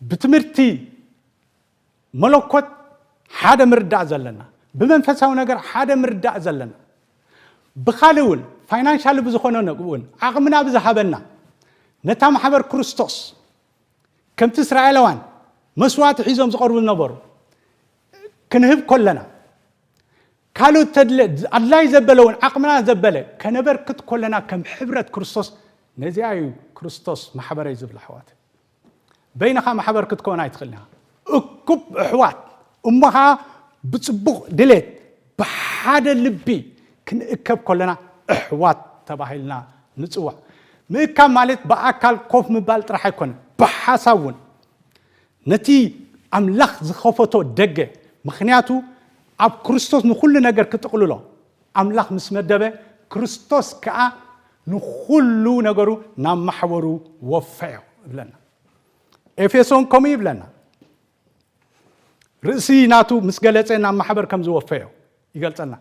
ብትምህርቲ መለኮት ሓደ ምርዳእ ዘለና፣ ብመንፈሳዊ ነገር ሓደ ምርዳእ ዘለና፣ ብኻልእ እውን ፋይናንሻሊ ብዝኾነ ነገር እውን ዓቕምና ብዝሃበና ነታ ማሕበር ክርስቶስ ከምቲ እስራኤላውያን መስዋዕቲ ሒዞም ዝቐርቡ ዝነበሩ ክንህብ ከለና፣ ካልኦት ተድለ-፣ ኣድላይ ዘበለ እውን ዓቕምና ዘበለ ከነበርክት ከለና፣ ከም ሕብረት ክርስቶስ፣ ነዚኣ እዩ ክርስቶስ ማሕበረይ ዝብል፣ ኣሕዋት። በይንኻ ማሕበር ክትከውን ኣይትኽእልን ኢኻ። እኩብ ኣሕዋት፣ እሞ ኸዓ ብጽቡቕ ድሌት፣ ብሓደ ልቢ ክንእከብ ከለና ኣሕዋት ተባሂልና ንጽዋዕ። ምእካብ ማለት ብኣካል ኮፍ ምባል ጥራሕ ኣይኮነን፣ ብሓሳብ እውን። ነቲ ኣምላኽ ዝኸፈቶ ደገ፣ ምኽንያቱ ኣብ ክርስቶስ ንኹሉ ነገር ክጥቕልሎ ኣምላኽ ምስ መደበ፣ ክርስቶስ ከኣ ንኹሉ ነገሩ ናብ ማሕበሩ ወፈዮ ይብለና። ኤፌሶን ከምኡ ይብለና። ርእሲ ናቱ ምስ ገለጸ ናብ ማሕበር ከም ዝወፈዮ ይገልጸልና።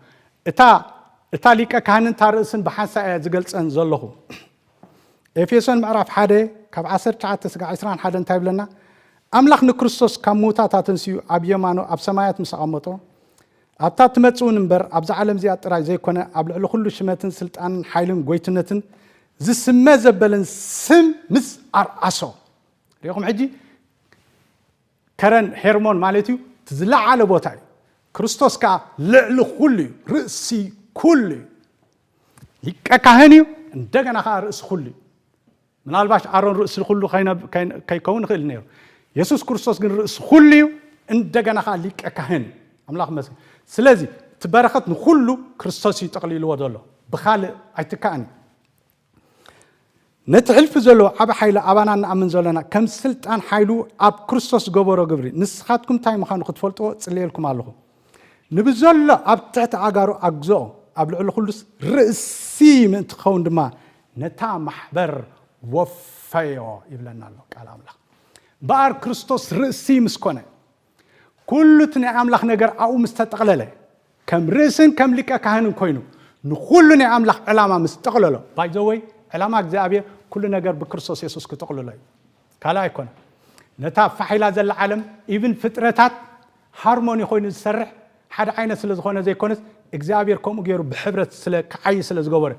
እታ፣ እታ ሊቀ ካህንን እታ ርእስን ብሓንሳእ እየ ዝገልጸን ዘለኹ። ኤፌሶን ምዕራፍ ሓደ ካብ ዓሰርተ ትሽዓተ ስጋዕ ዕስራን ሓደን እንታይ ይብለና? ኣምላኽ ንክርስቶስ ካብ ምዉታት ኣተንስኡ ኣብ የማኑ ኣብ ሰማያት ምስ ኣቐመጦ፣ ኣብታ ትመጽእ እውን እምበር ኣብዛ ዓለም እዚኣ ጥራይ ዘይኮነ፣ ኣብ ልዕሊ ኩሉ ሽመትን ስልጣንን ሓይልን ጎይትነትን ዝስመ ዘበለን ስም ምስ ኣርኣሶ። ሪኢኹም ሕጂ ከረን ሄርሞን ማለት እዩ፣ እቲ ዝለዓለ ቦታ እዩ። ክርስቶስ ከኣ ልዕሊ ኩሉ እዩ፣ ርእሲ ኩሉ እዩ። ሊቀ ካህን እዩ፣ እንደገና ከኣ ርእሲ ኩሉ እዩ። ምናልባሽ ኣሮን ርእሲ ኩሉ ከይነ-፣ ከይነ-፣ ከይከውን ይኽእል ነይሩ። የሱስ ክርስቶስ ግን ርእሲ ኩሉ እዩ፣ እንደገና ከኣ ሊቀ ካህን እዩ። ኣምላኽ ይመስገን። ስለዚ እቲ በረኸት ንኹሉ ክርስቶስ እዩ ጠቕሊልዎ ዘሎ፣ ብኻልእ ኣይትካእን እዩ። ነቲ ሕልፊ ዘለዎ ዓቢ ሓይሊ ኣባና እንኣምን ዘለና ከም ስልጣን ሓይሉ ኣብ ክርስቶስ ዝገበሮ ግብሪ ንስኻትኩም እንታይ ምዃኑ ክትፈልጥዎ ጽልየልኩም ኣለኹ። ንብዘሎ ኣብ ትሕቲ ኣጋሩ ኣግዝኦ፣ ኣብ ልዕሊ ኩሉስ ርእሲ ምእንቲ ክኸውን ድማ ነታ ማሕበር ወፈዮ ይብለና ኣሎ ቃል ኣምላኽ። እምበኣር ክርስቶስ ርእሲ ምስ ኮነ፣ ኩሉ እቲ ናይ ኣምላኽ ነገር ኣብኡ ምስ ተጠቕለለ፣ ከም ርእስን ከም ሊቀ ካህንን ኮይኑ ንኹሉ ናይ ኣምላኽ ዕላማ ምስ ጠቕለሎ፣ ባይ ዘ ወይ ዕላማ እግዚኣብሔር ኩሉ ነገር ብክርስቶስ የሱስ ክጥቕልሎ እዩ። ካልእ ኣይኮነን። ነታ ፋሕ ኢላ ዘላ ዓለም፣ ኢቭን ፍጥረታት ሃርሞኒ ኮይኑ ዝሰርሕ ሓደ ዓይነት ስለ ዝኾነ ዘይኮነስ፣ እግዚኣብሔር ከምኡ ገይሩ ብሕብረት ስለ ክዓይ ስለ ዝገበረ፣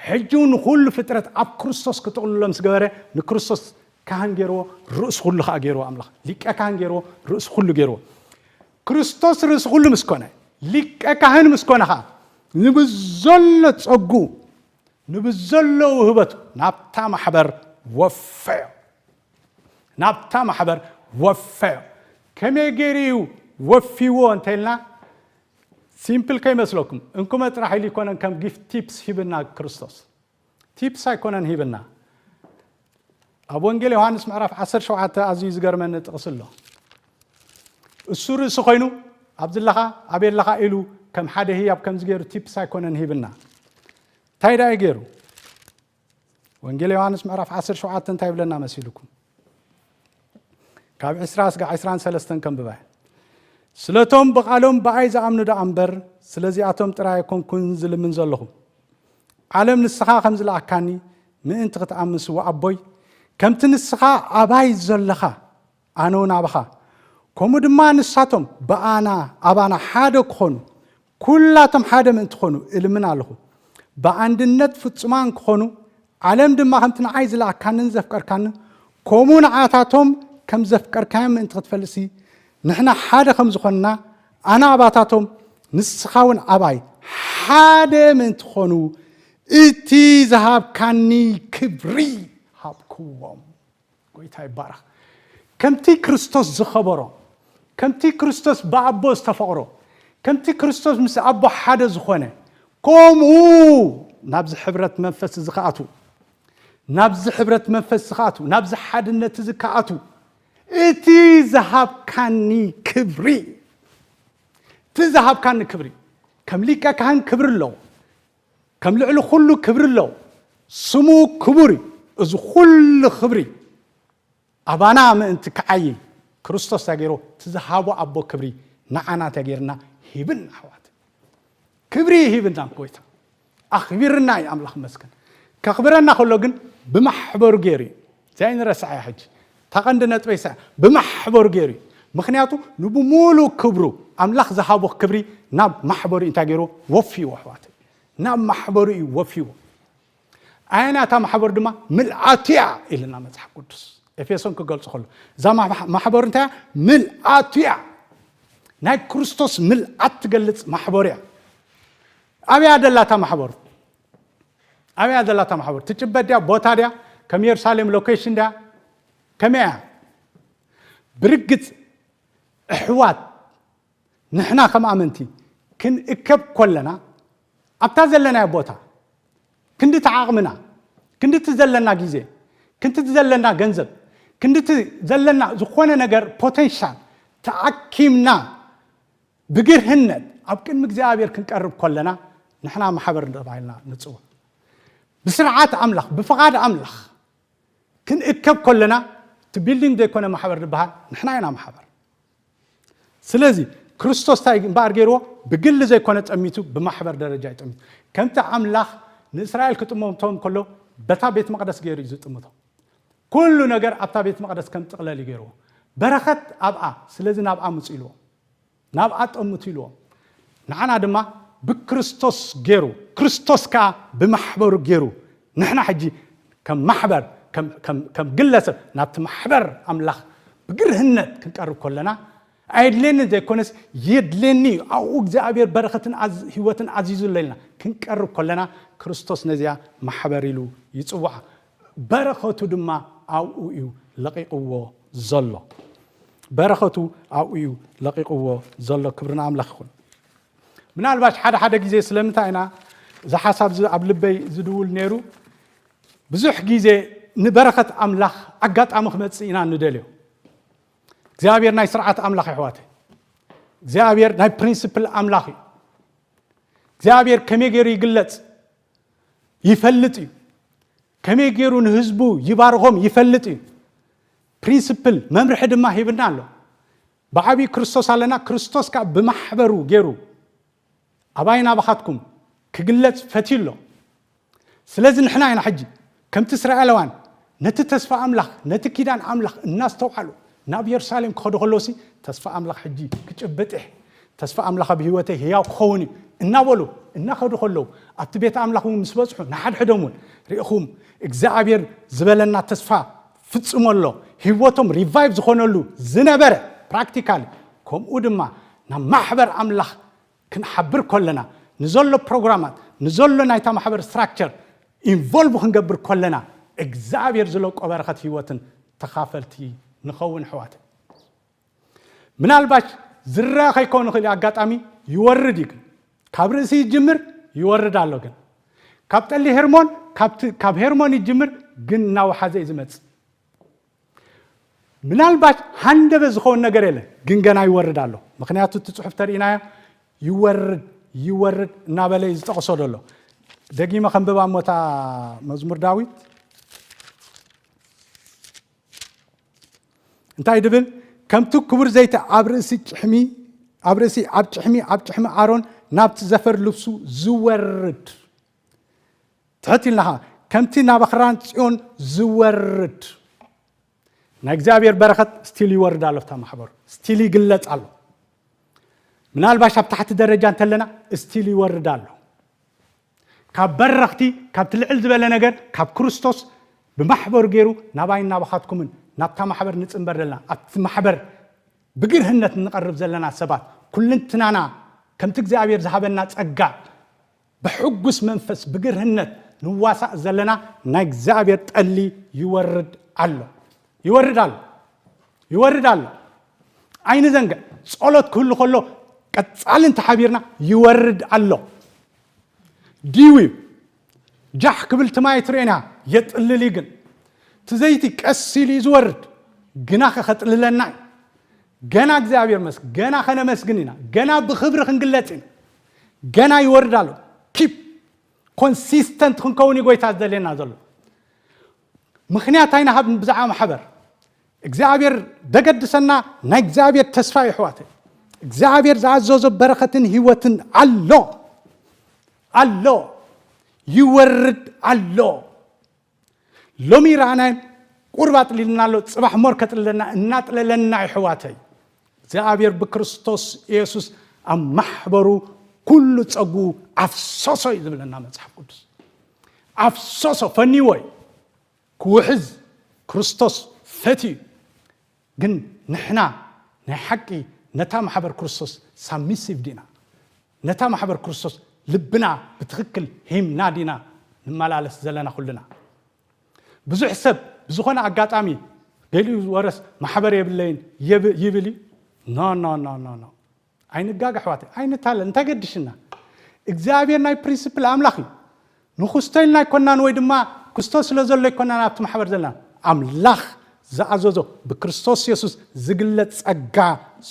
ሕጂ እውን ንኹሉ ፍጥረት ኣብ ክርስቶስ ክጥቕልሎ ምስ ገበረ፣ ንክርስቶስ ካህን ገይርዎ፣ ርእሲ ኩሉ ከኣ ገይርዎ ኣምላኽ። ሊቀ ካህን ገይርዎ፣ ርእሲ ኩሉ ገይርዎ። ክርስቶስ ርእሲ ኩሉ ምስ ኮነ፣ ሊቀ ካህን ምስ ኮነ ኸዓ ንብዘሎ ጸጉ፣ ንብዘሎ ውህበቱ ናብታ ማሕበር ወፈዮ። ናብታ ማሕበር ወፈዮ። ከመይ ገይሩ እዩ ወፊዎ እንተልና፣ ሲምፕል ከይመስለኩም፣ እንኩመ ጥራሕ ኢሉ ይኮነን ከም ጊፍት ቲፕስ ሂብና ክርስቶስ። ቲፕስ ኣይኮነን ሂብና። ኣብ ወንጌል ዮሃንስ ምዕራፍ ዓሰርተ ሸውዓተ ኣዝዩ ዝገርመኒ ጥቕሲ ኣሎ። እሱ ርእሲ ኮይኑ፣ ኣብዚ ኣለኻ፣ ኣበይ ኣለኻ ኢሉ ከም ሓደ ህያብ ከምዚ ገይሩ ቲፕስ ኣይኮነን ሂብና። እንታይ ደኣ እዩ ገይሩ? ወንጌል ዮሃንስ ምዕራፍ ዓሰርተ ሸውዓተ እንታይ ይብለና መሲልኩም? ካብ ዕስራ ስጋዕ ዕስራን ሰለስተን ከንብባ። ስለቶም ብቓሎም ብኣይ ዝኣምኑ ደኣ እምበር፣ ስለዚኣቶም ጥራይ ኣይኮንኩን ዝልምን ዘለኹ። ዓለም ንስኻ ከም ዝለኣካኒ ምእንቲ ክትኣምን ስዋ ኣቦይ፣ ከምቲ ንስኻ ኣባይ ዘለኻ ኣነ እውን ኣባኻ፣ ከምኡ ድማ ንሳቶም ብኣና ኣባና ሓደ ክኾኑ፣ ኩላቶም ሓደ ምእንቲ ክኾኑ እልምን ኣለኹ። ብኣንድነት ፍጹማን ክኾኑ፣ ዓለም ድማ ከምቲ ንዓይ ዝለኣካንን ዘፍቀርካንን፣ ከምኡ ንዓታቶም ከም ዘፍቀርካዮም ምእንቲ ክትፈልጥሲ፣ ንሕና ሓደ ከም ዝኾንና፣ ኣነ ኣባታቶም፣ ንስኻ እውን ኣባይ፣ ሓደ ምእንቲ ክኾኑ፣ እቲ ዝሃብካኒ ክብሪ ሃብክዎም። ጎይታ ይባረኽ። ከምቲ ክርስቶስ ዝኸበሮ፣ ከምቲ ክርስቶስ ብኣቦ ዝተፈቕሮ፣ ከምቲ ክርስቶስ ምስ ኣቦ ሓደ ዝኾነ፣ ከምኡ ናብዚ ሕብረት መንፈስ እዚ ክኣትዉ፣ ናብዚ ሕብረት መንፈስ እዚ ክኣትዉ፣ ናብዚ ሓድነት እዚ ክኣትዉ፣ እቲ ዝሃብካኒ ክብሪ፣ እቲ ዝሃብካኒ ክብሪ፣ ከም ሊቀ ካህን ክብሪ ኣለዎ። ከም ልዕሊ ኩሉ ክብሪ ኣለዎ። ስሙ ክቡር እዩ። እዚ ኩሉ ክብሪ ኣባና ምእንቲ ክዓይ ክርስቶስ እንታይ ገይሩ? እቲ ዝሃቦ ኣቦ ክብሪ ንዓና እንታይ ገይርና? ሂብና ኣሕዋት። ክብሪ ሂብና ጎይታ። ኣኽቢርና እዩ ኣምላኽ መስገን። ከኽብረና ከሎ ግን ብማሕበሩ ገይሩ እዩ። እዚኣ ኣይንረስዓ እያ ሕጂ። እታ ቀንዲ ነጥበይ እሳ እያ። ብማሕበሩ ገይሩ እዩ። ምኽንያቱ ንብሙሉእ ክብሩ ኣምላኽ ዝሃቦ ክብሪ ናብ ማሕበሩ እዩ እንታይ ገይሩ? ወፊዎ ኣሕዋት። ናብ ማሕበሩ እዩ ወፊዎ። ኣየና እታ ማሕበር ድማ ምልኣቱ እያ ኢልና መጽሓፍ ቅዱስ ኤፌሶን ክገልጾ ከሎ። እዛ ማሕ-፣ ማሕበር እንታይ እያ? ምልኣቱ እያ። ናይ ክርስቶስ ምልኣት ትገልጽ ማሕበር እያ። ኣበያ ደላ እታ ማሕበር? ኣበያ ደላ እታ ማሕበር? ትጭበጥ ድያ? ቦታ ድያ? ከም የሩሳሌም ሎኬሽን ድያ? ከመይ እያ? ብርግጽ ኣሕዋት ንሕና ከም ኣመንቲ ክንእከብ ኮለና ኣብታ ዘለናዮ ቦታ ክንዲ እቲ ዓቕምና፣ ክንዲ እቲ ዘለና ግዜ፣ ክንዲ እቲ ዘለና ገንዘብ፣ ክንዲ እቲ ዘለና ዝኾነ ነገር ፖቴንሻል ተኣኪምና ብግርህነት ኣብ ቅድሚ እግዚኣብሔር ክንቀርብ ኮለና ንሕና ማሕበር ተባሂልና ንጽዋዕ። ብስርዓት ኣምላኽ፣ ብፍቓድ ኣምላኽ ክንእከብ ኮለና እቲ ቢልዲንግ ዘይኮነ ማሕበር ዝበሃል ንሕና ኢና ማሕበር። ስለዚ ክርስቶስ እንታይ እምበኣር ገይርዎ? ብግሊ ዘይኮነ ጠሚቱ ብማሕበር ደረጃ እዩ ጠሚቱ። ከምቲ ኣምላኽ ንእስራኤል ክጥምቶም ከሎ በታ ቤት መቕደስ ገይሩ እዩ ዝጥምቶ። ኩሉ ነገር ኣብታ ቤት መቕደስ ከም ጥቕለል እዩ ገይርዎ። በረኸት ኣብኣ፣ ስለዚ ናብኣ ምጹ ኢልዎ። ናብኣ ጠምቱ ኢልዎም። ንዓና ድማ ብክርስቶስ ገይሩ፣ ክርስቶስ ከኣ ብማሕበሩ ገይሩ፣ ንሕና ሕጂ ከም ማሕበር፣ ከም፣ ከም፣ ከም ግለሰብ ናብቲ ማሕበር ኣምላኽ ብግርህነት ክንቀርብ ከለና፣ ኣየድልየንን ዘይኮነስ የድልየኒ እዩ፣ ኣብኡ እግዚኣብሔር በረኸትን ኣዝ-፣ ህይወትን ኣዚዙ ኣሎ ኢልና ክንቀርብ ከለና፣ ክርስቶስ ነዚኣ ማሕበር ኢሉ ይጽውዓ። በረኸቱ ድማ ኣብኡ እዩ ለቒቕዎ ዘሎ። በረኸቱ ኣብኡ እዩ ለቒቕዎ ዘሎ። ክብሪ ንኣምላኽ ይኹን። ምናልባሽ ሓደ ሓደ ግዜ ስለምንታይ ኢና እዚ ሓሳብ እዚ ኣብ ልበይ ዝድውል ነይሩ? ብዙሕ ግዜ ንበረኸት ኣምላኽ ኣጋጣሚ ክመጽእ ኢና ንደልዮ። እግዚኣብሔር ናይ ስርዓት ኣምላኽ፣ ኣሕዋተይ። እግዚኣብሔር ናይ ፕሪንስፕል ኣምላኽ እዩ። እግዚኣብሔር ከመይ ገይሩ ይግለጽ ይፈልጥ እዩ። ከመይ ገይሩ ንህዝቡ ይባርኾም ይፈልጥ እዩ። ፕሪንስፕል፣ መምርሒ ድማ ሂብና ኣሎ። ብዓብዪ ክርስቶስ ኣለና፣ ክርስቶስ ከኣ ብማሕበሩ ገይሩ ኣባይን ኣባኻትኩም ክግለጽ ፈትዩ ኣሎ። ስለዚ ንሕና ኢና ሕጂ ከምቲ እስራኤላውያን ነቲ ተስፋ ኣምላኽ፣ ነቲ ኪዳን ኣምላኽ እናስተውዓሉ ናብ የሩሳሌም ክኸዱ ከለውሲ፣ "ተስፋ ኣምላኽ ሕጂ ክጭብጥ እየ፣ ተስፋ ኣምላኽ ኣብ ህይወተይ ህያው ክኸውን እዩ" እናበሉ እናኸዱ ከለዉ፣ ኣብቲ ቤት ኣምላኽ እውን ምስ በጽሑ፣ ንሓድሕዶም እውን ርኢኹም፣ እግዚኣብሔር ዝበለና ተስፋ ፍጽሞ ኣሎ፣ ህይወቶም ሪቫይቭ ዝኾነሉ ዝነበረ ፕራክቲካሊ፣ ከምኡ ድማ ናብ ማሕበር ኣምላኽ ክንሓብር ከለና፣ ንዘሎ ፕሮግራማት፣ ንዘሎ ናይታ ማሕበር ስትራክቸር ኢንቮልቭ ክንገብር ከለና፣ እግዚኣብሔር ዝለቆ በረኸት ህይወትን ተኻፈልቲ ንኸውን ኣሕዋት። ምናልባሽ ዝረኣ ከይከውን ይኽእል እዩ፣ ኣጋጣሚ ይወርድ እዩ። ግን ካብ ርእሲ ይጅምር፣ ይወርድ ኣሎ። ግን ካብ ጠሊ ሄርሞን፣ ካብቲ ካብ ሄርሞን ይጅምር፣ ግን እናወሓዘ እዩ ዝመጽእ። ምናልባሽ ሃንደበ ዝኸውን ነገር የለን፣ ግን ገና ይወርድ ኣሎ። ምኽንያቱ እቲ ጽሑፍ ተርእናዮ፣ ይወርድ፣ ይወርድ እናበለ እዩ ዝጠቕሶ ዘሎ። ደጊመ ከንብባ እሞ እታ መዝሙር ዳዊት እንታይ ድብል? ከምቲ ክቡር ዘይቲ ኣብ ርእሲ ጭሕሚ፣ ኣብ ርእሲ፣ ኣብ ጭሕሚ፣ ኣብ ጭሕሚ ኣሮን ናብቲ ዘፈር ልብሱ ዝወርድ፣ ትሕት ኢልና ኸዓ፣ ከምቲ ናብ ኣኽራን ጽዮን ዝወርድ ናይ እግዚኣብሔር በረኸት ስቲል ይወርድ ኣሎ። ኣብታ ማሕበር ስቲል ይግለጽ ኣሎ። ምናልባሽ ኣብ ታሕቲ ደረጃ እንተለና፣ ስቲል ይወርድ ኣሎ። ካብ በረኽቲ፣ ካብቲ ልዕል ዝበለ ነገር፣ ካብ ክርስቶስ ብማሕበሩ ገይሩ ናባይ ናባኻትኩምን ናብታ ማሕበር ንጽንበር ዘለና፣ ኣብቲ ማሕበር ብግርህነት እንቐርብ ዘለና ሰባት፣ ኩልንትናና ከምቲ እግዚኣብሔር ዝሃበና ጸጋ ብሕጉስ መንፈስ ብግርህነት ንዋሳእ ዘለና ናይ እግዚኣብሔር ጠሊ ይወርድ ኣሎ። ይወርድ ኣሎ። ይወርድ ኣሎ። ኣይንዘንግዕ። ጸሎት ክህሉ ከሎ ቀጻሊ እንተሓቢርና ይወርድ ኣሎ። ድዩ እዩ። ጃሕ ክብል ትማይ ትርእና የጥልል እዩ። ግን እቲ ዘይቲ ቀስ ኢሉ እዩ ዝወርድ፣ ግና ከ ከጥልለና እዩ። ገና እግዚኣብሔር መስግ-፣ ገና ከነመስግን ኢና። ገና ብኽብሪ ክንግለጽ ኢና። ገና ይወርድ ኣሎ። ኪፕ ኮንሲስተንት ክንከውን እዩ ጎይታ ዝደልየና ዘሎ። ምኽንያት ኣይንሃብ ብዛዕባ ማሕበር። እግዚኣብሔር ደገድሰና ናይ እግዚኣብሔር ተስፋ እዩ ኣሕዋተይ። እግዚኣብሔር ዝኣዘዞ በረኸትን ህይወትን ኣሎ። ኣሎ። ይወርድ ኣሎ። ሎሚ ረኣናይ ቁርብ ኣጥሊልና ኣሎ፣ ጽባሕ ሞር ከጥልለና እናጥለለና እዩ ኣሕዋተይ። እግዚኣብሔር ብክርስቶስ ኢየሱስ ኣብ ማሕበሩ ኩሉ ጸጉ ኣፍሰሶ እዩ ዝብለና መጽሓፍ ቅዱስ። ኣፍሰሶ ፈኒዎ እዩ። ክውሕዝ ክርስቶስ ፈትዩ። ግን ንሕና ናይ ሓቂ ነታ ማሕበር ክርስቶስ ሳብሚሲቭ ዲና? ነታ ማሕበር ክርስቶስ ልብና ብትኽክል ሂምና ዲና ንመላለስ ዘለና ኩልና? ብዙሕ ሰብ ብዝኾነ ኣጋጣሚ ገሊኡ ወረስ ማሕበር የብለይን የብ-፣ ይብል እዩ። ኖ፣ ኖ፣ ኖ፣ ኖ፣ ኖ። ኣይንጋገ ኣሕዋተይ፣ ኣይንታለል። እንታይ ገድሽና? እግዚኣብሔር ናይ ፕሪንሲፕል ኣምላኽ እዩ። ንኹስቶ ኢልና ኣይኮናን፣ ወይ ድማ ክስቶ ስለ ዘሎ ኣይኮናን ኣብቲ ማሕበር ዘለና። ኣምላኽ ዝኣዘዞ ብክርስቶስ የሱስ ዝግለጽ ጸጋ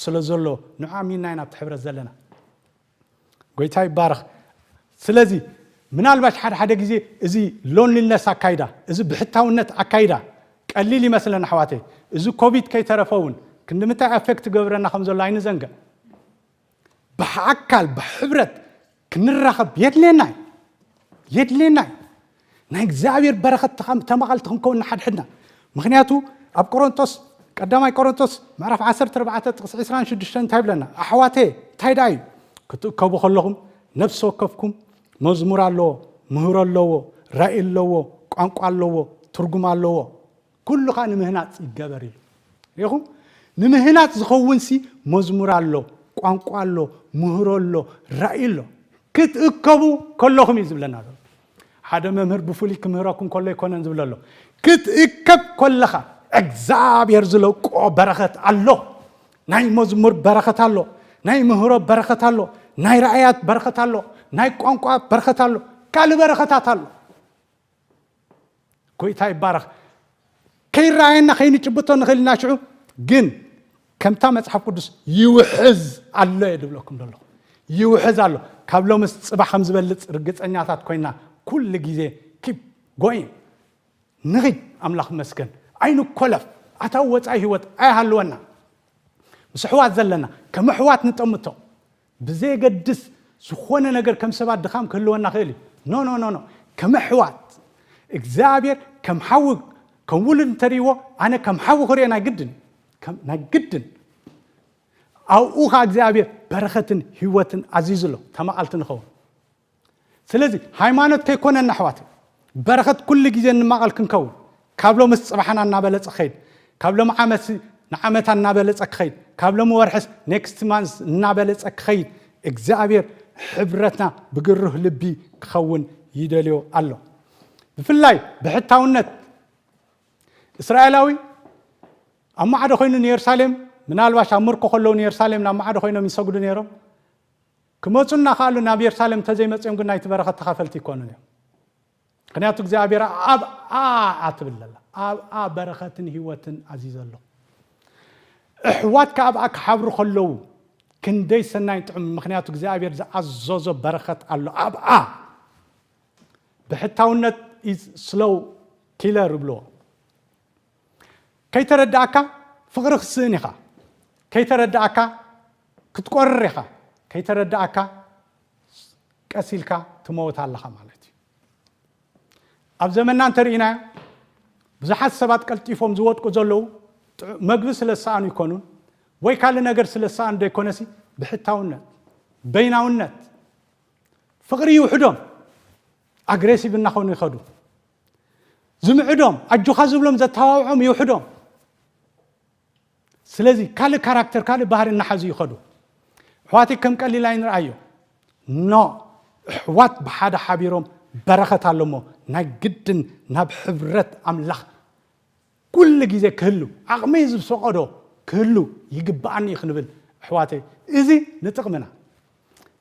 ስለ ዘሎ ንዑ ኣሚንና ኢና ኣብቲ ሕብረት ዘለና። ጎይታ ይባረኽ። ስለዚ ምናልባሽ ሓደ ሓደ ግዜ እዚ ሎንሊነስ ኣካይዳ፣ እዚ ብሕታውነት ኣካይዳ ቀሊል ይመስለና ኣሕዋተይ። እዚ ኮቪድ ከይተረፈ እውን ክንዲ ምንታይ ኣፌክት ገብረና ከም ዘሎ ኣይንዘንግዕ። ብኣካል ብሕብረት ክንራኸብ የድልየና እዩ። የድልየና እዩ። ናይ እግዚኣብሔር በረኸት ተኻም-፣ ተማቐልቲ ክንከውን ንሓድሕድና። ምኽንያቱ ኣብ ቆሮንቶስ፣ ቀዳማይ ቆሮንቶስ ምዕራፍ ዓሰርተ ኣርባዕተ ጥቕሲ ዕስራን ሽዱሽተን እንታይ ይብለና? ኣሕዋተየ፣ እንታይ ደኣ እዩ? ክትእከቡ ከለኹም ነፍሲ ወከፍኩም መዝሙር ኣለዎ፣ ምህሮ ኣለዎ፣ ራእይ ኣለዎ፣ ቋንቋ ኣለዎ፣ ትርጉም ኣለዎ። ኩሉ ኸኣ ንምህናጽ ይገበር ኢሉ። ሪኢኹም? ንምህናጽ ዝኸውንሲ መዝሙር ኣሎ፣ ቋንቋ ኣሎ፣ ምህሮ ኣሎ፣ ራእይ ኣሎ። ክትእከቡ ከለኹም እዩ ዝብለና ዘሎ። ሓደ መምህር ብፍሉይ ክምህረኩም ከሎ ኣይኮነን ዝብል ኣሎ። ክትእከብ ከለኻ እግዚኣብሔር ዝለቆ በረኸት ኣሎ። ናይ መዝሙር በረኸት ኣሎ፣ ናይ ምህሮ በረኸት ኣሎ፣ ናይ ራእያት በረኸት ኣሎ፣ ናይ ቋንቋ በረኸት ኣሎ፣ ካልእ በረኸታት ኣሎ። ጎይታ ይባረኽ። ከይረኣየና ከይንጭብጦ ንኽእል ኢና ሽዑ፣ ግን ከምታ መጽሓፍ ቅዱስ ይውሕዝ ኣሎ እየ ድብለኩም ዘለኹ። ይውሕዝ ኣሎ። ካብ ሎምስ ጽባሕ ከም ዝበልጽ ርግጸኛታት ኮይና ኩሉ ግዜ ኪፕ ጎይንግ። ንኺድ፣ ኣምላኽ መስገን። ኣይንኮለፍ። ኣታዊ ወጻኢ ህይወት ኣይሃልወና። ምስ ኣሕዋት ዘለና፣ ከም ኣሕዋት ንጠምቶ። ብዘየገድስ ዝኾነ ነገር ከም ሰባት ድኻም ክህልወና ክእል እዩ። ኖ፣ ኖ፣ ኖ፣ ኖ። ከም ኣሕዋት፣ እግዚኣብሔር ከም ሓዊ፣ ከም ውሉድ እንተርእይዎ፣ ኣነ ከም ሓዊ ክርእዮ ናይ ግድን እዩ። ከም፣ ናይ ግድን። ኣብኡ ኸዓ እግዚኣብሔር በረኸትን ህይወትን ኣዚዙ ኣሎ። ተማቐልቲ ንኸውን። ስለዚ ሃይማኖት ከይኮነና ኣሕዋት፣ በረኸት ኩሉ ግዜ እንማቐል ክንከውን፣ ካብ ሎምስ ጽባሕና እናበለጸ ክኸይድ፣ ካብ ሎም ዓመት ንዓመታ እናበለጸ ክኸይድ፣ ካብ ሎም ወርሕስ ኔክስት ማንስ እናበለጸ ክኸይድ፣ እግዚኣብሔር ሕብረትና ብግሩህ ልቢ ክኸውን ይደልዮ ኣሎ። ብፍላይ ብሕታውነት እስራኤላዊ ኣብ ማዕዶ ኮይኑ ንየሩሳሌም፣ ምናልባሽ ኣብ ምርኮ ከለዉ ንየሩሳሌም ናብ ማዕዶ ኮይኖም ይሰግዱ ነይሮም። ክመፁ እናኸኣሉ ናብ የሩሳሌም እንተዘይመፅኦም ግን ናይቲ በረኸት ተኻፈልቲ ይኮኑን እዮም። ምክንያቱ እግዚኣብሔር ኣብኣ ትብል ዘላ ኣብኣ በረኸትን ህይወትን ኣዚዘ ኣሎ። ኣሕዋትካ ኣብኣ ክሓብሩ ከለዉ ክንደይ ሰናይ ጥዑም፣ ምክንያቱ እግዚኣብሔር ዝኣዘዞ በረኸት ኣሎ ኣብኣ። ብሕታውነት is slow killer ይብልዎ። ከይተረዳእካ ፍቕሪ ክስእን ኢኻ። ከይተረዳእካ ክትቆርር ኢኻ። ከይተረዳእካ ቀስ ኢልካ ትመውት ኣለኻ ማለት እዩ። ኣብ ዘመንና እንተርኢናዮ ብዙሓት ሰባት ቀልጢፎም ዝወድቁ ዘለዉ ጥዑ- መግቢ ስለ ዝሰኣኑ ይኮኑን ወይ ካልእ ነገር ስለ ዝሰኣኑ ዘይኮነሲ ብሕታውነት፣ በይናውነት፣ ፍቕሪ ይውሕዶም፣ ኣግሬሲቭ እናኾኑ ይኸዱ። ዝምዕዶም፣ ኣጆኻ ዝብሎም፣ ዘተባብዖም ይውሕዶም። ስለዚ ካልእ ካራክተር፣ ካልእ ባህሪ እናሓዙ ይኸዱ። ኣሕዋተይ ከም ቀሊል ኣይንርኣዮ። ኖ፣ ኣሕዋት ብሓደ ሓቢሮም በረኸት ኣለሞ ናይ ግድን ናብ ሕብረት ኣምላኽ ኩሉ ግዜ ክህሉ፣ ዓቕመይ ዝፈቐዶ ክህሉ ይግብኣኒ እዩ ክንብል ኣሕዋተይ፣ እዚ ንጥቕምና።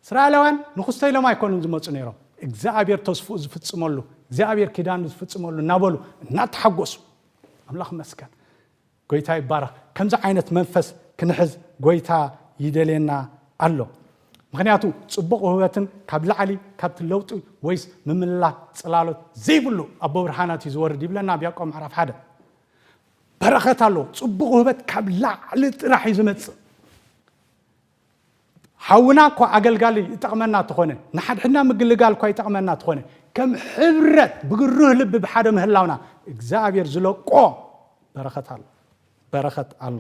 እስራኤላውያን ንኹስተ ኢሎም ኣይኮኑን ዝመፁ ነይሮም። እግዚኣብሔር ተስፍኡ ዝፍፅመሉ፣ እግዚኣብሔር ኪዳኑ ዝፍፅመሉ እናበሉ እናተሓጎሱ፣ ኣምላኽ መስገን፣ ጎይታ ይባረኽ። ከምዚ ዓይነት መንፈስ ክንሕዝ ጎይታ ይደልየና ኣሎ። ምክንያቱ ፅቡቕ ውህበትን ካብ ላዕሊ ካብቲ ለውጢ ወይስ ምምላስ ፅላሎት ዘይብሉ ኣቦ ብርሃናት እዩ ዝወርድ ይብለና ኣብ ያዕቆብ ምዕራፍ ሓደ። በረኸት ኣሎ። ፅቡቕ ውህበት ካብ ላዕሊ ጥራሕ እዩ ዝመፅእ። ሓውና እኳ ኣገልጋሊ ይጠቕመና ተኾነ፣ ንሓድሕድና ምግልጋል እኳ ይጠቕመና ተኾነ፣ ከም ሕብረት ብግሩህ ልቢ ብሓደ ምህላውና እግዚኣብሔር ዝለቆ በረኸት ኣሎ። በረኸት ኣሎ።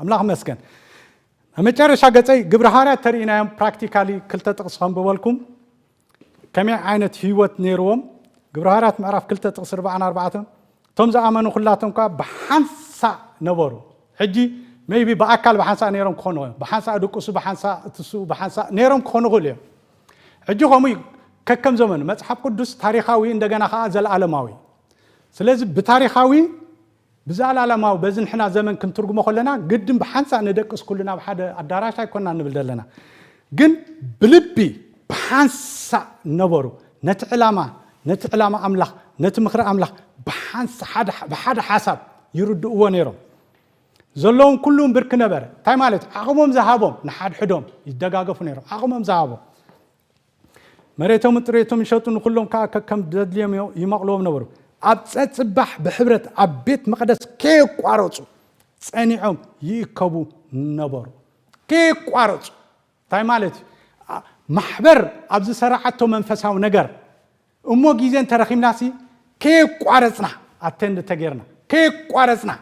ኣምላኽ መስገን። ኣብ መጨረሻ ገጸይ ግብረ ሃዋርያት ተርእናዮም ፕራክቲካሊ ክልተ ጥቕስ ከንብበልኩም። ከመይ ዓይነት ህይወት ነይርዎም? ግብረ ሃዋርያት ምዕራፍ ክልተ ጥቕሲ ኣርባዓን ኣርባዕተን፣ እቶም ዝኣመኑ ኩላቶም ከኣ ብሓንሳእ ነበሩ። ሕጂ ሜይቢ ብኣካል ብሓንሳእ ነይሮም ክኾኑ እዮም። ብሓንሳእ ድቅሱ፣ ብሓንሳእ እትስኡ፣ ብሓንሳእ ነይሮም ክኾኑ ይኽእሉ እዮም። ሕጂ ከምኡ እዩ። ከከም ዘመኑ መጽሓፍ ቅዱስ ታሪኻዊ እንደገና ከኣ ዘለኣለማዊ። ስለዚ ብታሪኻዊ ብዘለኣለማዊ በዚ ንሕና ዘመን ክንትርጉሞ ከለና ግድን ብሓንሳእ ንደቅስ ኩሉ ናብ ሓደ ኣዳራሽ ኣይኮና ንብል ዘለና። ግን ብልቢ ብሓንሳእ ነበሩ። ነቲ ዕላማ፣ ነቲ ዕላማ ኣምላኽ፣ ነቲ ምኽሪ ኣምላኽ ብሓንሳ-፣ ሓደ-፣ ብሓደ ሓሳብ ይርድእዎ ነይሮም። ዘለዎም ኩሉ ብርክ ነበረ። እንታይ ማለት? ዓቕሞም ዝሃቦም ንሓድሕዶም ይደጋገፉ ነይሮም። ዓቕሞም ዝሃቦም። መሬቶም ጥሬቶም ይሸጡ፣ ንኹሎም ከኣ ከከም ዘድልዮም ይመቕልዎም ነበሩ። ኣብ ጸጽባሕ ብሕብረት ኣብ ቤት መቕደስ ከየቋረጹ ጸኒዖም ይእከቡ ነበሩ። ከየቋረጹ። እንታይ ማለት እዩ? ኣ-፣ ማሕበር ኣብ ዝሰራዓቶ መንፈሳዊ ነገር እሞ ግዜ እንተረኺብናሲ ከየቋረጽና ኣቴንድ ተጌርና፣ ከየቋረጽና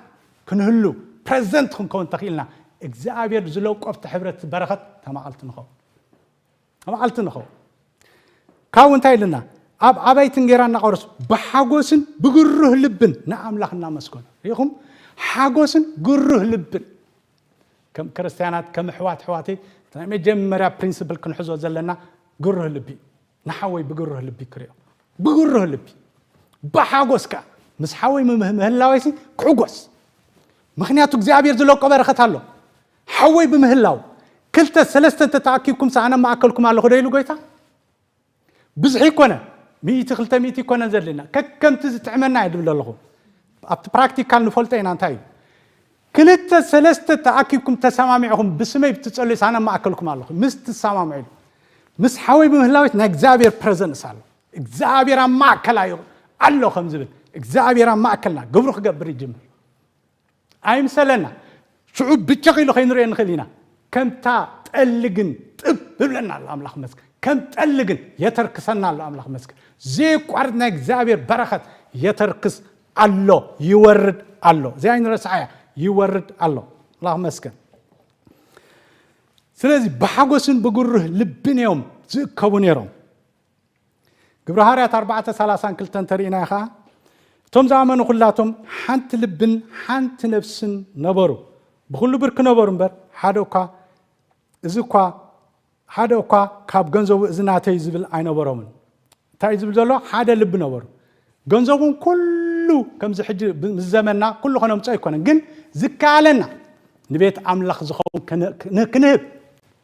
ክንህሉ፣ ፕረዘንት ክንከውን ተኽኢልና፣ እግዚኣብሔር ዝለቆ ኣብቲ ሕብረት በረኸት ተማቐልቲ ንኸውን። ተማቐልቲ ንኸውን። ካብኡ እንታይ ኢልና? ኣብ ኣባይትን ጌራ እናቐረሱ ብሓጎስን ብግሩህ ልብን ንኣምላኽ እናመስገኑ። ርኢኹም? ሓጎስን ግሩህ ልብን። ከም ክርስትያናት፣ ከም ኣሕዋት ኣሕዋተይ፣ እቲ ናይ መጀመርያ ፕሪንስፕል ክንሕዞ ዘለና ግሩህ ልቢ እዩ። ንሓወይ ብግሩህ ልቢ ክርእዮ። ብግሩህ ልቢ። ብሓጎስ ከኣ ምስ ሓወይ ምምህ-፣ ምህላወይሲ ክሕጎስ። ምኽንያቱ እግዚኣብሔር ዝለቆ በረኸት ኣሎ። ሓወይ ብምህላው። ክልተ ሰለስተ እንተተኣኪብኩም ኣነ ኣብ ማእከልኩም ኣለኹ ዶ ኢሉ ጎይታ? ብዝሒ ይኮነ፣ ሚእቲ ክልተ ሚእቲ ይኮነ ዘለና። ከከምቲ ዝጥዕመና እየ ድብል ኣለኹ። ኣብቲ ፕራክቲካል ንፈልጦ ኢና እንታይ እዩ። ክልተ ሰለስተ ተኣኪብኩም ተሰማሚዕኹም ብስመይ ብትጸልዩ ኣነ ኣብ ማእከልኩም ኣለኹ። ምስ ትሰማምዑ ኢሉ። ምስ ሓወይ ብምህላዊት ናይ እግዚኣብሔር ፕረዘንስ ኣሎ። እግዚኣብሔር ኣብ ማእከላ እዩ ኣሎ ከም ዝብል። እግዚኣብሔር ኣብ ማእከልና ግብሩ ክገብር ይጅምር። ኣይምሰለና። ሽዑ ብቸኽ ኢሉ ከይንሪኦ ንኽእል ኢና። ከምታ ጠሊ ግን ጥብ ይብለና ኣሎ ኣምላኽ መስገን። ከም ጠሊ ግን የተርክሰና ኣሎ ኣምላኽ መስገን። ዘየቋርጥ ናይ እግዚኣብሔር በረኸት የተርክስ ኣሎ፣ ይወርድ ኣሎ። እዚኣ ኣይንረስዓያ፣ ይወርድ ኣሎ። ኣምላኽ መስገን። ስለዚ ብሓጎስን ብግሩህ ልብን እዮም ዝእከቡ ነይሮም። ግብረ ሃዋርያት ኣርባዕተ ሰላሳን ክልተን እንተርኢናዮ ኸዓ፣ እቶም ዝኣመኑ ኩላቶም ሓንቲ ልብን ሓንቲ ነፍስን ነበሩ። ብኹሉ ብርክ ነበሩ እምበር፣ ሓደ እኳ፣ እዚ እኳ ሓደ እኳ ካብ ገንዘቡ እዚ ናተይ ዝብል ኣይነበሮምን። እንታይ እዩ ዝብል ዘሎ? ሓደ ልቢ ነበሩ። ገንዘቡን ኩሉ ከምዚ ሕጂ ብ-፣ ምስ ዘመንና ኩሉ ከነምፅኦ ኣይኮነን፣ ግን ዝከኣለና ንቤት ኣምላኽ ዝኸውን ክን-፣ ክን-፣ ክንህብ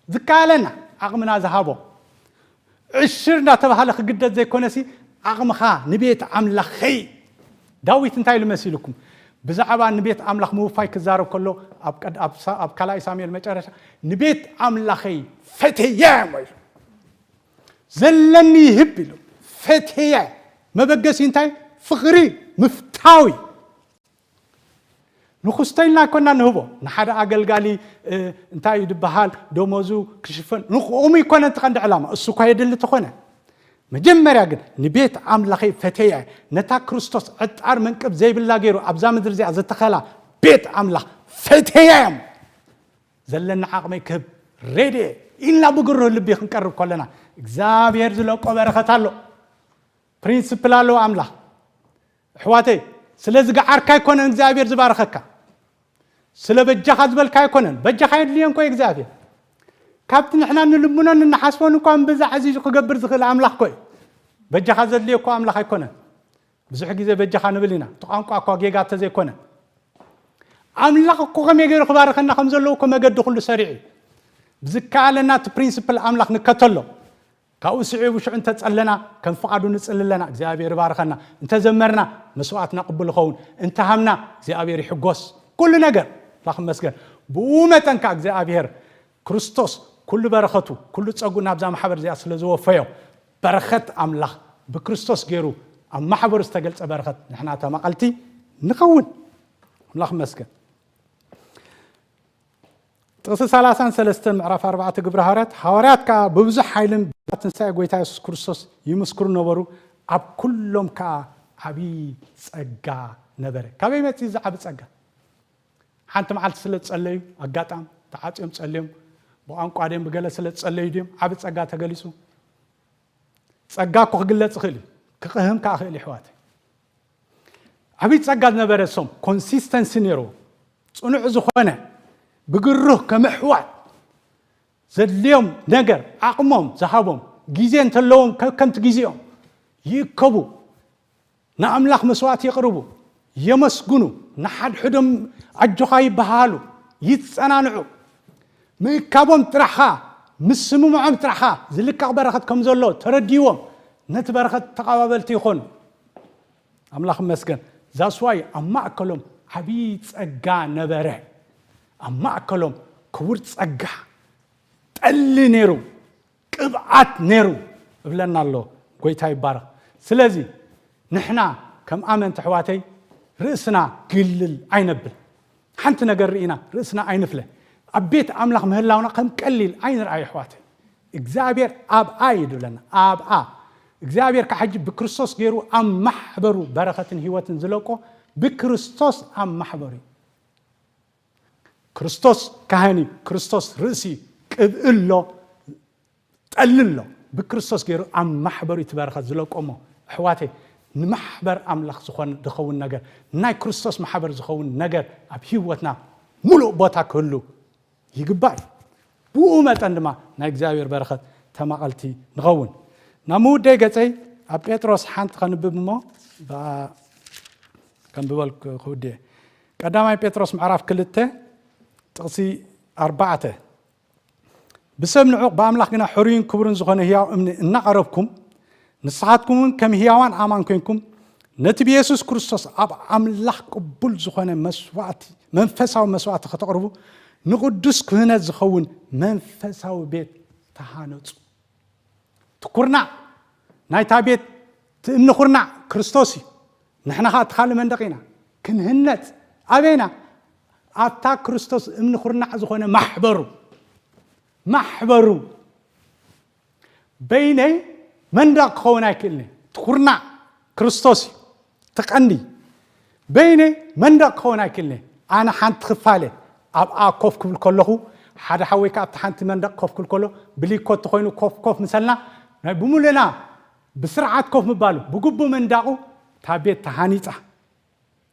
ዝከኣለና ዓቕምና ዝሃቦ ዕሽር እንዳተባሃለ ክግደድ ዘይኮነሲ ዓቕምኻ ንቤት ኣምላኸይ። ዳዊት እንታይ ኢሉ መሲልኩም? ብዛዕባ ንቤት ኣምላኽ ምውፋይ ክዛረብ ከሎ ኣብ ቀድ-፣ ኣብ ሳ-፣ ኣብ ካልኣይ ሳሙኤል መጨረሻ ንቤት ኣምላኸይ ፈተየ እሞ ኢሉ ዘለኒ ይህብ ኢሉ ፈተየ። መበገሲ እንታይ? ፍቕሪ ምፍታዊ። ንኹስቶ ኢልና ኣይኮና ንህቦ። ንሓደ ኣገልጋሊ፣ እ፣ እንታይ እዩ ዝበሃል? ደሞዙ ክሽፈን። ንኹ-፣ እሙ ይኮነ እቲ ቀንዲ ዕላማ። እሱ እኳ የድሊ ተኾነ። መጀመርያ ግን ንቤት ኣምላኸይ ፈተየ። ነታ ክርስቶስ ዕጣር መንቅብ ዘይብላ ገይሩ ኣብዛ ምድሪ እዚኣ ዝተኸላ ቤት ኣምላኽ ፈተየ እሞ። ዘለኒ ዓቕመይ ክህብ ሬድየ ኢልና ብግርህ ልቢ ክንቀርብ ከለና እግዚኣብሔር ዝለቆ በረኸት ኣሎ። ፕሪንስፕል ኣለዎ ኣምላኽ። ኣሕዋተይ፣ ስለ ዝገዓርካ ኣይኮነን እግዚኣብሔር ዝባርኸካ። ስለ በጃኻ ዝበልካ ኣይኮነን። በጃኻ የድልዮ እንኮ እግዚኣብሔር። ካብቲ ንሕና ንልምኖን እንሓስቦን እኳ እምብዛ ዓዚዙ ክገብር ዝኽእል ኣምላኽ እኮ እዩ። በጃኻ ዘድልዮ እኮ ኣምላኽ ኣይኮነን። ብዙሕ ግዜ በጃኻ ንብል ኢና። እቲ ቋንቋ እኳ ጌጋ እንተዘይኮነ። ኣምላኽ እኮ ከመይ ገይሩ ክባርኸና ከም ዘለዎ እኮ መገዲ ኩሉ ሰሪዑ እዩ። ብዝከኣለና እቲ ፕሪንስፕል ኣምላኽ ንከተሎ። ካብኡ ስዒቡ ሽዑ እንተጸለና፣ ከም ፍቓዱ ንጽሊ ኣለና፣ እግዚኣብሔር ይባርኸና። እንተዘመርና፣ መስዋዕትና ቅቡል ይኸውን። እንተሃምና፣ እግዚኣብሔር ይሕጎስ። ኩሉ ነገር ኣምላኽ ይመስገን። ብኡ መጠን ከኣ እግዚኣብሔር ክርስቶስ ኩሉ በረኸቱ፣ ኩሉ ጸጉ ናብዛ ማሕበር እዚኣ ስለ ዝወፈዮ፣ በረኸት ኣምላኽ ብክርስቶስ ገይሩ ኣብ ማሕበሩ ዝተገልጸ በረኸት ንሕና ተማቐልቲ ንኸውን። ኣምላኽ ይመስገን። ጥቕሲ ሰላሳን ሰለስተን ምዕራፍ ኣርባዕተ ግብረ ሃዋርያት፣ ሃዋርያት ከኣ ብብዙሕ ሓይልን ብትንሳኤ ጐይታ የሱስ ክርስቶስ ይምስክሩ ነበሩ፣ ኣብ ኩሎም ከኣ ዓብዪ ጸጋ ነበረ። ካበይ መጺኡ እዚ ዓቢ ጸጋ? ሓንቲ መዓልቲ ስለ ዝጸለዩ ኣጋጣም ተዓጽዮም ጸልዮም፣ ብቋንቋ ድዮም ብገለ ስለ ዝጸለዩ ድዮም ዓቢ ጸጋ ተገሊጹ? ጸጋ እኮ ክግለጽ ይኽእል እዩ፣ ክቕህም ከኣ ይኽእል እዩ። ኣሕዋተይ፣ ዓብዪ ጸጋ ዝነበረ ሶም ኮንሲስተንሲ ነይሩ፣ ጽኑዕ ዝኾነ ብግሩህ ከም ኣሕዋት ዘድልዮም ነገር ዓቕሞም ዝሃቦም፣ ግዜ እንተለዎም ከከምቲ ግዜኦም ይእከቡ፣ ንኣምላኽ መስዋዕቲ የቕርቡ፣ የመስግኑ፣ ንሓድሕዶም ኣጆኻ ይበሃሃሉ፣ ይጸናንዑ። ምእካቦም ጥራሕኻ፣ ምስምምዖም ጥራሕኻ ዝልቀቕ በረኸት ከም ዘሎ ተረዲዎም ነቲ በረኸት ተቓባበልቲ ይኾኑ። ኣምላኽ ይመስገን። ዛስዋይ ኣብ ማእከሎም ዓብዪ ጸጋ ነበረ። ኣብ ማእከሎም ክቡር ጸጋ ጠሊ ነይሩ፣ ቅብኣት ነይሩ እብለና ኣሎ። ጎይታ ይባረኽ። ስለዚ ንሕና ከም ኣመንቲ ኣሕዋተይ ርእስና ግልል ኣይነብል። ሓንቲ ነገር ርኢና ርእስና ኣይንፍለ። ኣብ ቤት ኣምላኽ ምህላውና ከም ቀሊል ኣይንርኣይ ኣሕዋተይ። እግዚኣብሔር ኣብኣ እዩ ድብለና፣ ኣብኣ። እግዚኣብሔር ከዓ ሕጂ ብክርስቶስ ገይሩ ኣብ ማሕበሩ በረኸትን ህይወትን ዝለቆ ብክርስቶስ ኣብ ማሕበሩ እዩ። ክርስቶስ ካህን እዩ፣ ክርስቶስ ርእሲ እዩ። ቅብኢ ኣሎ፣ ጠሊ ኣሎ። ብክርስቶስ ገይሩ ኣብ ማሕበሩ እዩ እቲ በረኸት ዝለቆ እሞ፣ ኣሕዋተይ፣ ንማሕበር ኣምላኽ ዝኾን፣ ዝኸውን ነገር፣ ናይ ክርስቶስ ማሕበር ዝኸውን ነገር ኣብ ህይወትና ሙሉእ ቦታ ክህሉ ይግባእ እዩ። ብኡ መጠን ድማ ናይ እግዚኣብሔር በረኸት ተማቐልቲ ንኸውን። ናብ ምውደይ ገጸይ ኣብ ጴጥሮስ ሓንቲ ከንብብ እሞ፣ ብኣ ከንብበል ክውድየ። ቀዳማይ ጴጥሮስ ምዕራፍ ክልተ ጥቕሲ ኣርባዕተ። ብሰብ ንዑቕ ብኣምላኽ ግና ሕሩይን ክቡርን ዝኾነ ህያው እምኒ እናቐረብኩም፣ ንስኻትኩም እውን ከም ህያዋን ኣማን ኮንኩም፣ ነቲ ብየሱስ ክርስቶስ ኣብ ኣምላኽ ቅቡል ዝኾነ መስዋእቲ፣ መንፈሳዊ መስዋእቲ ከተቕርቡ፣ ንቕዱስ ክህነት ዝኸውን መንፈሳዊ ቤት ተሃነጹ። እቲ ኩርናዕ ናይታ ቤት፣ እቲ እምኒ ኩርናዕ ክርስቶስ እዩ። ንሕና ኸኣ እቲ ካልእ መንደቕ ኢና። ክንህነጽ ኣበይና? ኣብታ ክርስቶስ እምኒ ኩርናዕ ዝኾነ ማሕበሩ። ማሕበሩ። በይነይ መንደቕ ክኸውን ኣይክእልን እየ። እቲ ኩርናዕ ክርስቶስ እዩ። እቲ ቀንዲ። በይነይ መንደቕ ክኸውን ኣይክእልን እየ። ኣነ ሓንቲ ክፋል እየ። ኣብኣ ኮፍ ክብል ከለኹ፣ ሓደ ሓወይ ከኣ ኣብቲ ሓንቲ መንደቕ ኮፍ ክብል ከሎ፣ ብሊኮ እንተኾይኑ ኮፍ ኮፍ ምሰልና፣ ናይ ብምሉእና ብስርዓት ኮፍ ምባሉ፣ ብግቡእ መንዳቑ እታ ቤት ተሃኒጻ።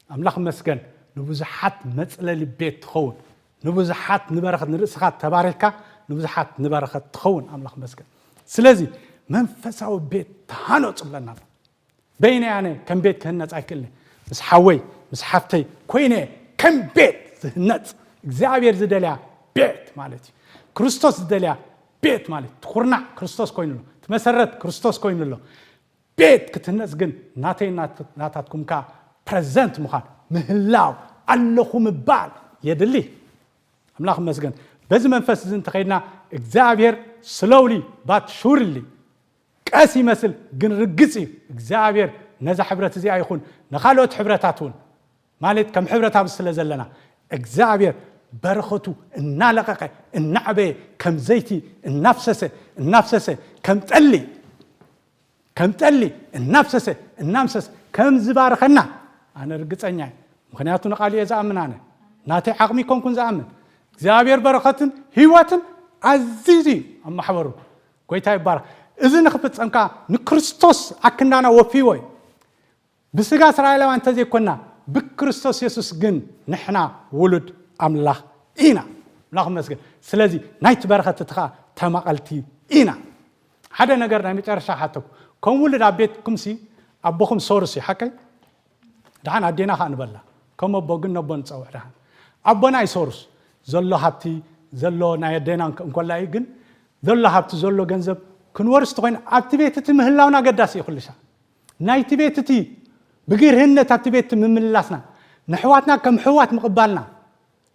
ኣምላኽ ይመስገን፣ ንብዙሓት መጽለሊ ቤት ትኸውን፣ ንብዙሓት ንበረኸት፣ ንርእስኻ ተባሪኽካ፣ ንብዙሓት ንበረኸት ትኸውን። ኣምላኽ መስገን። ስለዚ መንፈሳዊ ቤት ተሃነጹ ብለና። በይነይ ኣነ ከም ቤት ክህነጽ ኣይክእልን። ምስ ሓወይ ምስ ሓፍተይ ኮይነ ከም ቤት ዝህነጽ እግዚኣብሔር ዝደልያ ቤት ማለት እዩ። ክርስቶስ ዝደልያ ቤት ማለት ትኹርናዕ ክርስቶስ ኮይኑ ኣሎ። ትመሰረት ክርስቶስ ኮይኑ ኣሎ። ቤት ክትህነጽ ግን ናተይ ናት- ናታትኩም ከኣ ፕረዘንት ምዃን ምህላው ኣለኹ ምባል የድሊ። ኣምላኽ መስገን። በዚ መንፈስ እዚ እንተኸይድና እግዚኣብሔር ስለውሊ ባት ሹርሊ ቀስ ይመስል ግን ርግጽ እዩ። እግዚኣብሔር ነዛ ሕብረት እዚኣ ይኹን ንኻልኦት ሕብረታት እውን ማለት ከም ሕብረት ኣብዚ ስለ ዘለና እግዚኣብሔር በረኸቱ እናለቐቐ እናዕበየ ከም ዘይቲ እናፍሰሰ እናፍሰሰ ከም ጠሊ ከም ጠሊ እናፍሰሰ እናምሰስ ከም ዝባርኸና ኣነ ርግጸኛ እየ። ምክንያቱ ንቃሉ እየ ዝኣምን። ኣነ ናተይ ዓቕሚ ኮንኩን ዝኣምን እግዚኣብሔር በረኸትን ህይወትን ኣዚዙ እዩ ኣብ ማሕበሩ። ጎይታ ይባረኽ። እዚ ንክፍጸም ከዓ ንክርስቶስ ኣክንዳና ወፍይዎ እዩ። ብስጋ እስራኤላውያን እንተዘይኮና ብክርስቶስ የሱስ ግን ንሕና ውሉድ ኣምላኽ ኢና። ኣምላኽ መስገን። ስለዚ ናይቲ በረኸት እቲ ከዓ ተማቐልቲ ኢና። ሓደ ነገር ናይ መጨረሻ ሓተኩ። ከም ውሉድ ኣብ ቤትኩም ሲ ኣቦኹም ሶርስ እዩ ሓቀይ? ደሓን ኣዴና ከዓ ንበላ ከም ኣቦ ግን ነቦ ንፀውዕ። ደሓን ኣቦና ይሶርስ ዘሎ ሃብቲ ዘሎ ናይ ኣዴና እንኮላ እዩ። ግን ዘሎ ሃብቲ ዘሎ ገንዘብ ክንወርስ ተኮይኑ ኣብቲ ቤት እቲ ምህላውና ኣገዳሲ እዩ። ኩልሻ ናይቲ ቤት እቲ ብግርህነት ኣብቲ ቤት እቲ ምምልላስና ንሕዋትና ከም ሕዋት ምቕባልና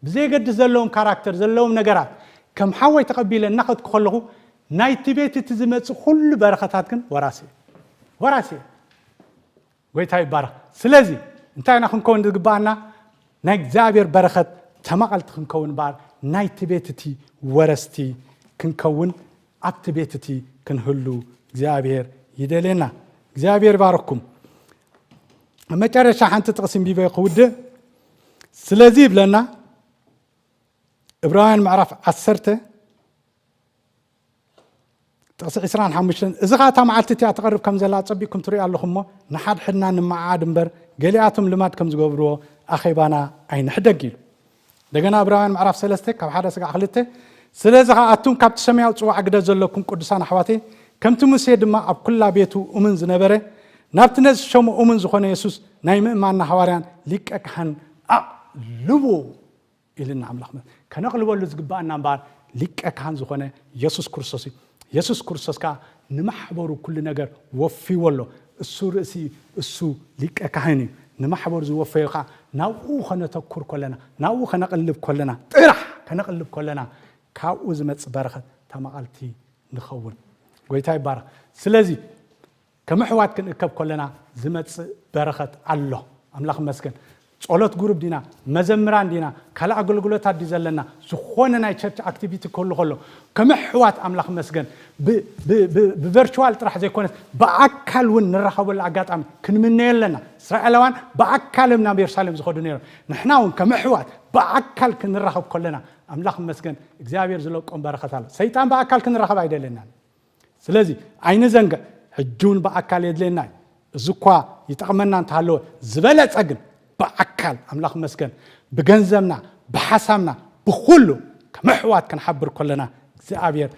ብዘየገድስ ዘለዎም ካራክተር ዘለዎም ነገራት ከም ሓወይ ተቐቢለ እናኸድኩ ከለኹ ናይቲ ቤት እቲ ዝመፅእ ኩሉ በረኸታት ግን ወራሲ ወራሲ ጎይታ ይባረኽ። ስለዚ እንታይ ኢና ክንከውን ዝግባኣና? ናይ እግዚኣብሔር በረኸት ተማቐልቲ ክንከውን እምበኣር ናይቲ ቤት እቲ ወረስቲ ክንከውን ኣብቲ ቤት እቲ ክንህሉ እግዚኣብሔር ይደልየና። እግዚኣብሔር ይባርኩም። ኣብ መጨረሻ ሓንቲ ጥቕሲ እንቢበ ክውድእ። ስለዚ ይብለና እብራውያን ምዕራፍ ዓሰርተ ጥቕሲ ዕስራን ሓሙሽተን፣ እዚ ኸኣ እታ መዓልቲ እቲኣ ትቐርብ ከም ዘላ ኣጸቢቕኩም ትርእዩ ኣለኹም እሞ ንሓድሕድና ንመዓዓድ እምበር ገሊኣቶም ልማድ ከም ዝገብርዎ ኣኼባና ኣይንሕደግ ኢሉ። እንደገና እብራውያን ምዕራፍ ሰለስተ ካብ ሓደ ስጋዕ ክልተ፣ ስለዚ ኸኣ ኣቱም ካብቲ ሰማያዊ ጽዋዕ ግደ ዘለኩም ቅዱሳን ኣሕዋተይ ከምቲ ሙሴ ድማ ኣብ ኩላ ቤቱ እሙን ዝነበረ ናብቲ ነዚ ሸሙ እሙን ዝኾነ የሱስ ናይ ምእማንና ሃዋርያን ሊቀ ካህን ኣቕልቡ ኢልና ኣምላኽ ከነቕልበሉ ዝግባኣና እምበኣር ሊቀ ካህን ዝኾነ የሱስ ክርስቶስ እዩ። የሱስ ክርስቶስ ከኣ ንማሕበሩ ኩሉ ነገር ወፍይዎ ኣሎ። እሱ ርእሲ እዩ፣ እሱ ሊቀ ካህን እዩ። ንማሕበሩ ዝወፈዮ ከኣ ናብኡ ከነተኩር ከለና ናብኡ ከነቕልብ ከለና ጥራሕ ከነቕልብ ከለና ካብኡ ዝመጽእ በረኸት ተማቐልቲ ንኸውን። ጎይታ ይባረኽ። ስለዚ ከም ኣሕዋት ክንእከብ ከለና ዝመጽእ በረኸት ኣሎ። ኣምላኽ ይመስገን። ጸሎት ጉሩብ ዲና፣ መዘምራን ዲና፣ ካልእ ኣገልግሎታት ዲ ዘለና፣ ዝኾነ ናይ ቸርች ኣክቲቪቲ ክህሉ ከሎ ከም ኣሕዋት ኣምላኽ ይመስገን ብቨርቹዋል ጥራሕ ዘይኮነስ ብኣካል እውን ንራኸበሉ ኣጋጣሚ ክንምነዮ ኣለና። እስራኤላውያን ብኣካል እዮም ናብ የሩሳሌም ዝኸዱ ነይሮም። ንሕና እውን ከም ኣሕዋት ብኣካል ክንራኸብ ከለና ኣምላኽ ይመስገን እግዚኣብሔር ዝለቆም በረኸት ኣሎ። ሰይጣን ብኣካል ክንራኸብ ኣይደለናን። ስለዚ ኣይንዘንግዕ። ሕጂ እውን ብኣካል የድልየና እዩ። እዚ እኳ ይጠቕመና እንተሃለወ ዝበለጸ ግን ብኣካል ኣምላኽ መስገን ብገንዘብና ብሓሳብና ብኩሉ ከም ኣሕዋት ክንሓብር ከለና እግዚኣብሔር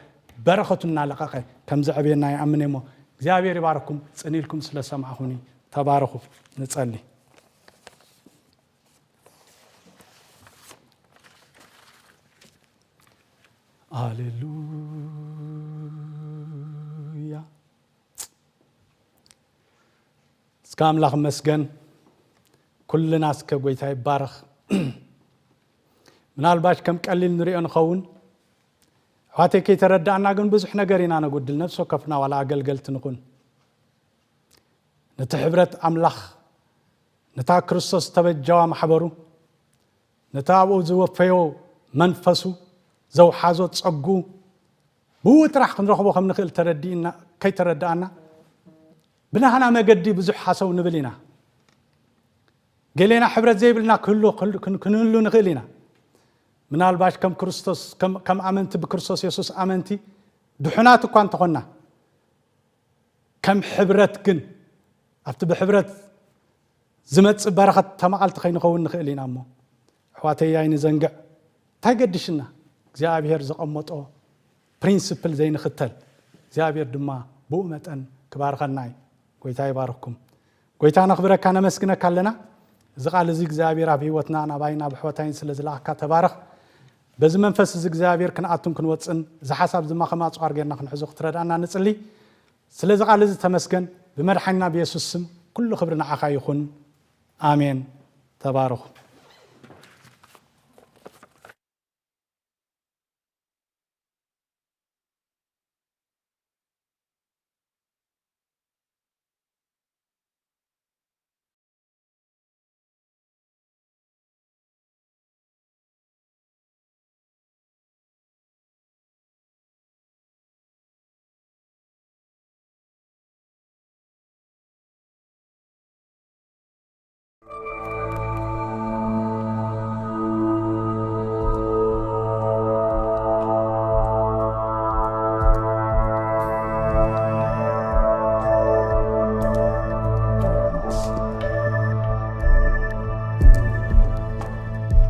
በረኸቱ እናለቐቐ ከም ዘዕብየና ይኣምን እሞ እግዚኣብሔር ይባረኩም። ጽን ኢልኩም ስለ ሰማዕኹኒ ተባረኹ። ንጸሊ። ሃሌሉያ። እስከ ኣምላኽ መስገን። ኩልና እስከ ጎይታ ይባረኽ። ምናልባሽ ከም ቀሊል ንሪኦ ንኸውን። ኣሕዋተይ ከይተረዳእና ግን ብዙሕ ነገር ኢና ነጉድል። ነፍሲ ወከፍና ዋላ ኣገልገልቲ ንኹን ነቲ ሕብረት ኣምላኽ ነታ ክርስቶስ ዝተበጀዋ ማሕበሩ ነቲ ኣብኡ ዝወፈዮ መንፈሱ ዘውሓዞ ጸጉ ብኡ ጥራሕ ክንረኽቦ ከም ንኽእል ተረዲእና ከይተረዳእና ብናህና መገዲ ብዙሕ ሓሰው ንብል ኢና። ገሌና ሕብረት ዘይብልና ክንህሉ ንኽእል ኢና። ምናልባሽ ከም ክርስቶስ ከም ኣመንቲ ብክርስቶስ የሱስ ኣመንቲ ድሑናት እኳ እንተኾንና ከም ሕብረት ግን ኣብቲ ብሕብረት ዝመጽእ በረኸት ተማቐልቲ ከይንኸውን ንኽእል ኢና እሞ ኣሕዋተይ ኣይንዘንግዕ። እንታይ ገድሽና እግዚኣብሔር ዘቐመጦ ፕሪንስፕል ዘይንኽተል እግዚኣብሔር ድማ ብኡ መጠን ክባርኸና እዩ። ጎይታ ይባርኽኩም። ጎይታ ነኽብረካ ነመስግነካ ኣለና። እዚ ቃል እዚ እግዚኣብሔር ኣብ ህይወትና ናባይን ኣብ ኣሕዋታይን ስለ ዝለኣካ ተባረኽ። በዚ መንፈስ እዚ እግዚኣብሔር ክንኣቱን ክንወፅን እዚ ሓሳብ ድማ ከም ኣፅዋር ጌርና ክንሕዞ ክትረድኣና ንፅሊ። ስለዚ ቃል እዚ ተመስገን። ብመድሓኒና ብየሱስ ስም ኩሉ ክብሪ ንዓኻ ይኹን። ኣሜን። ተባረኹ።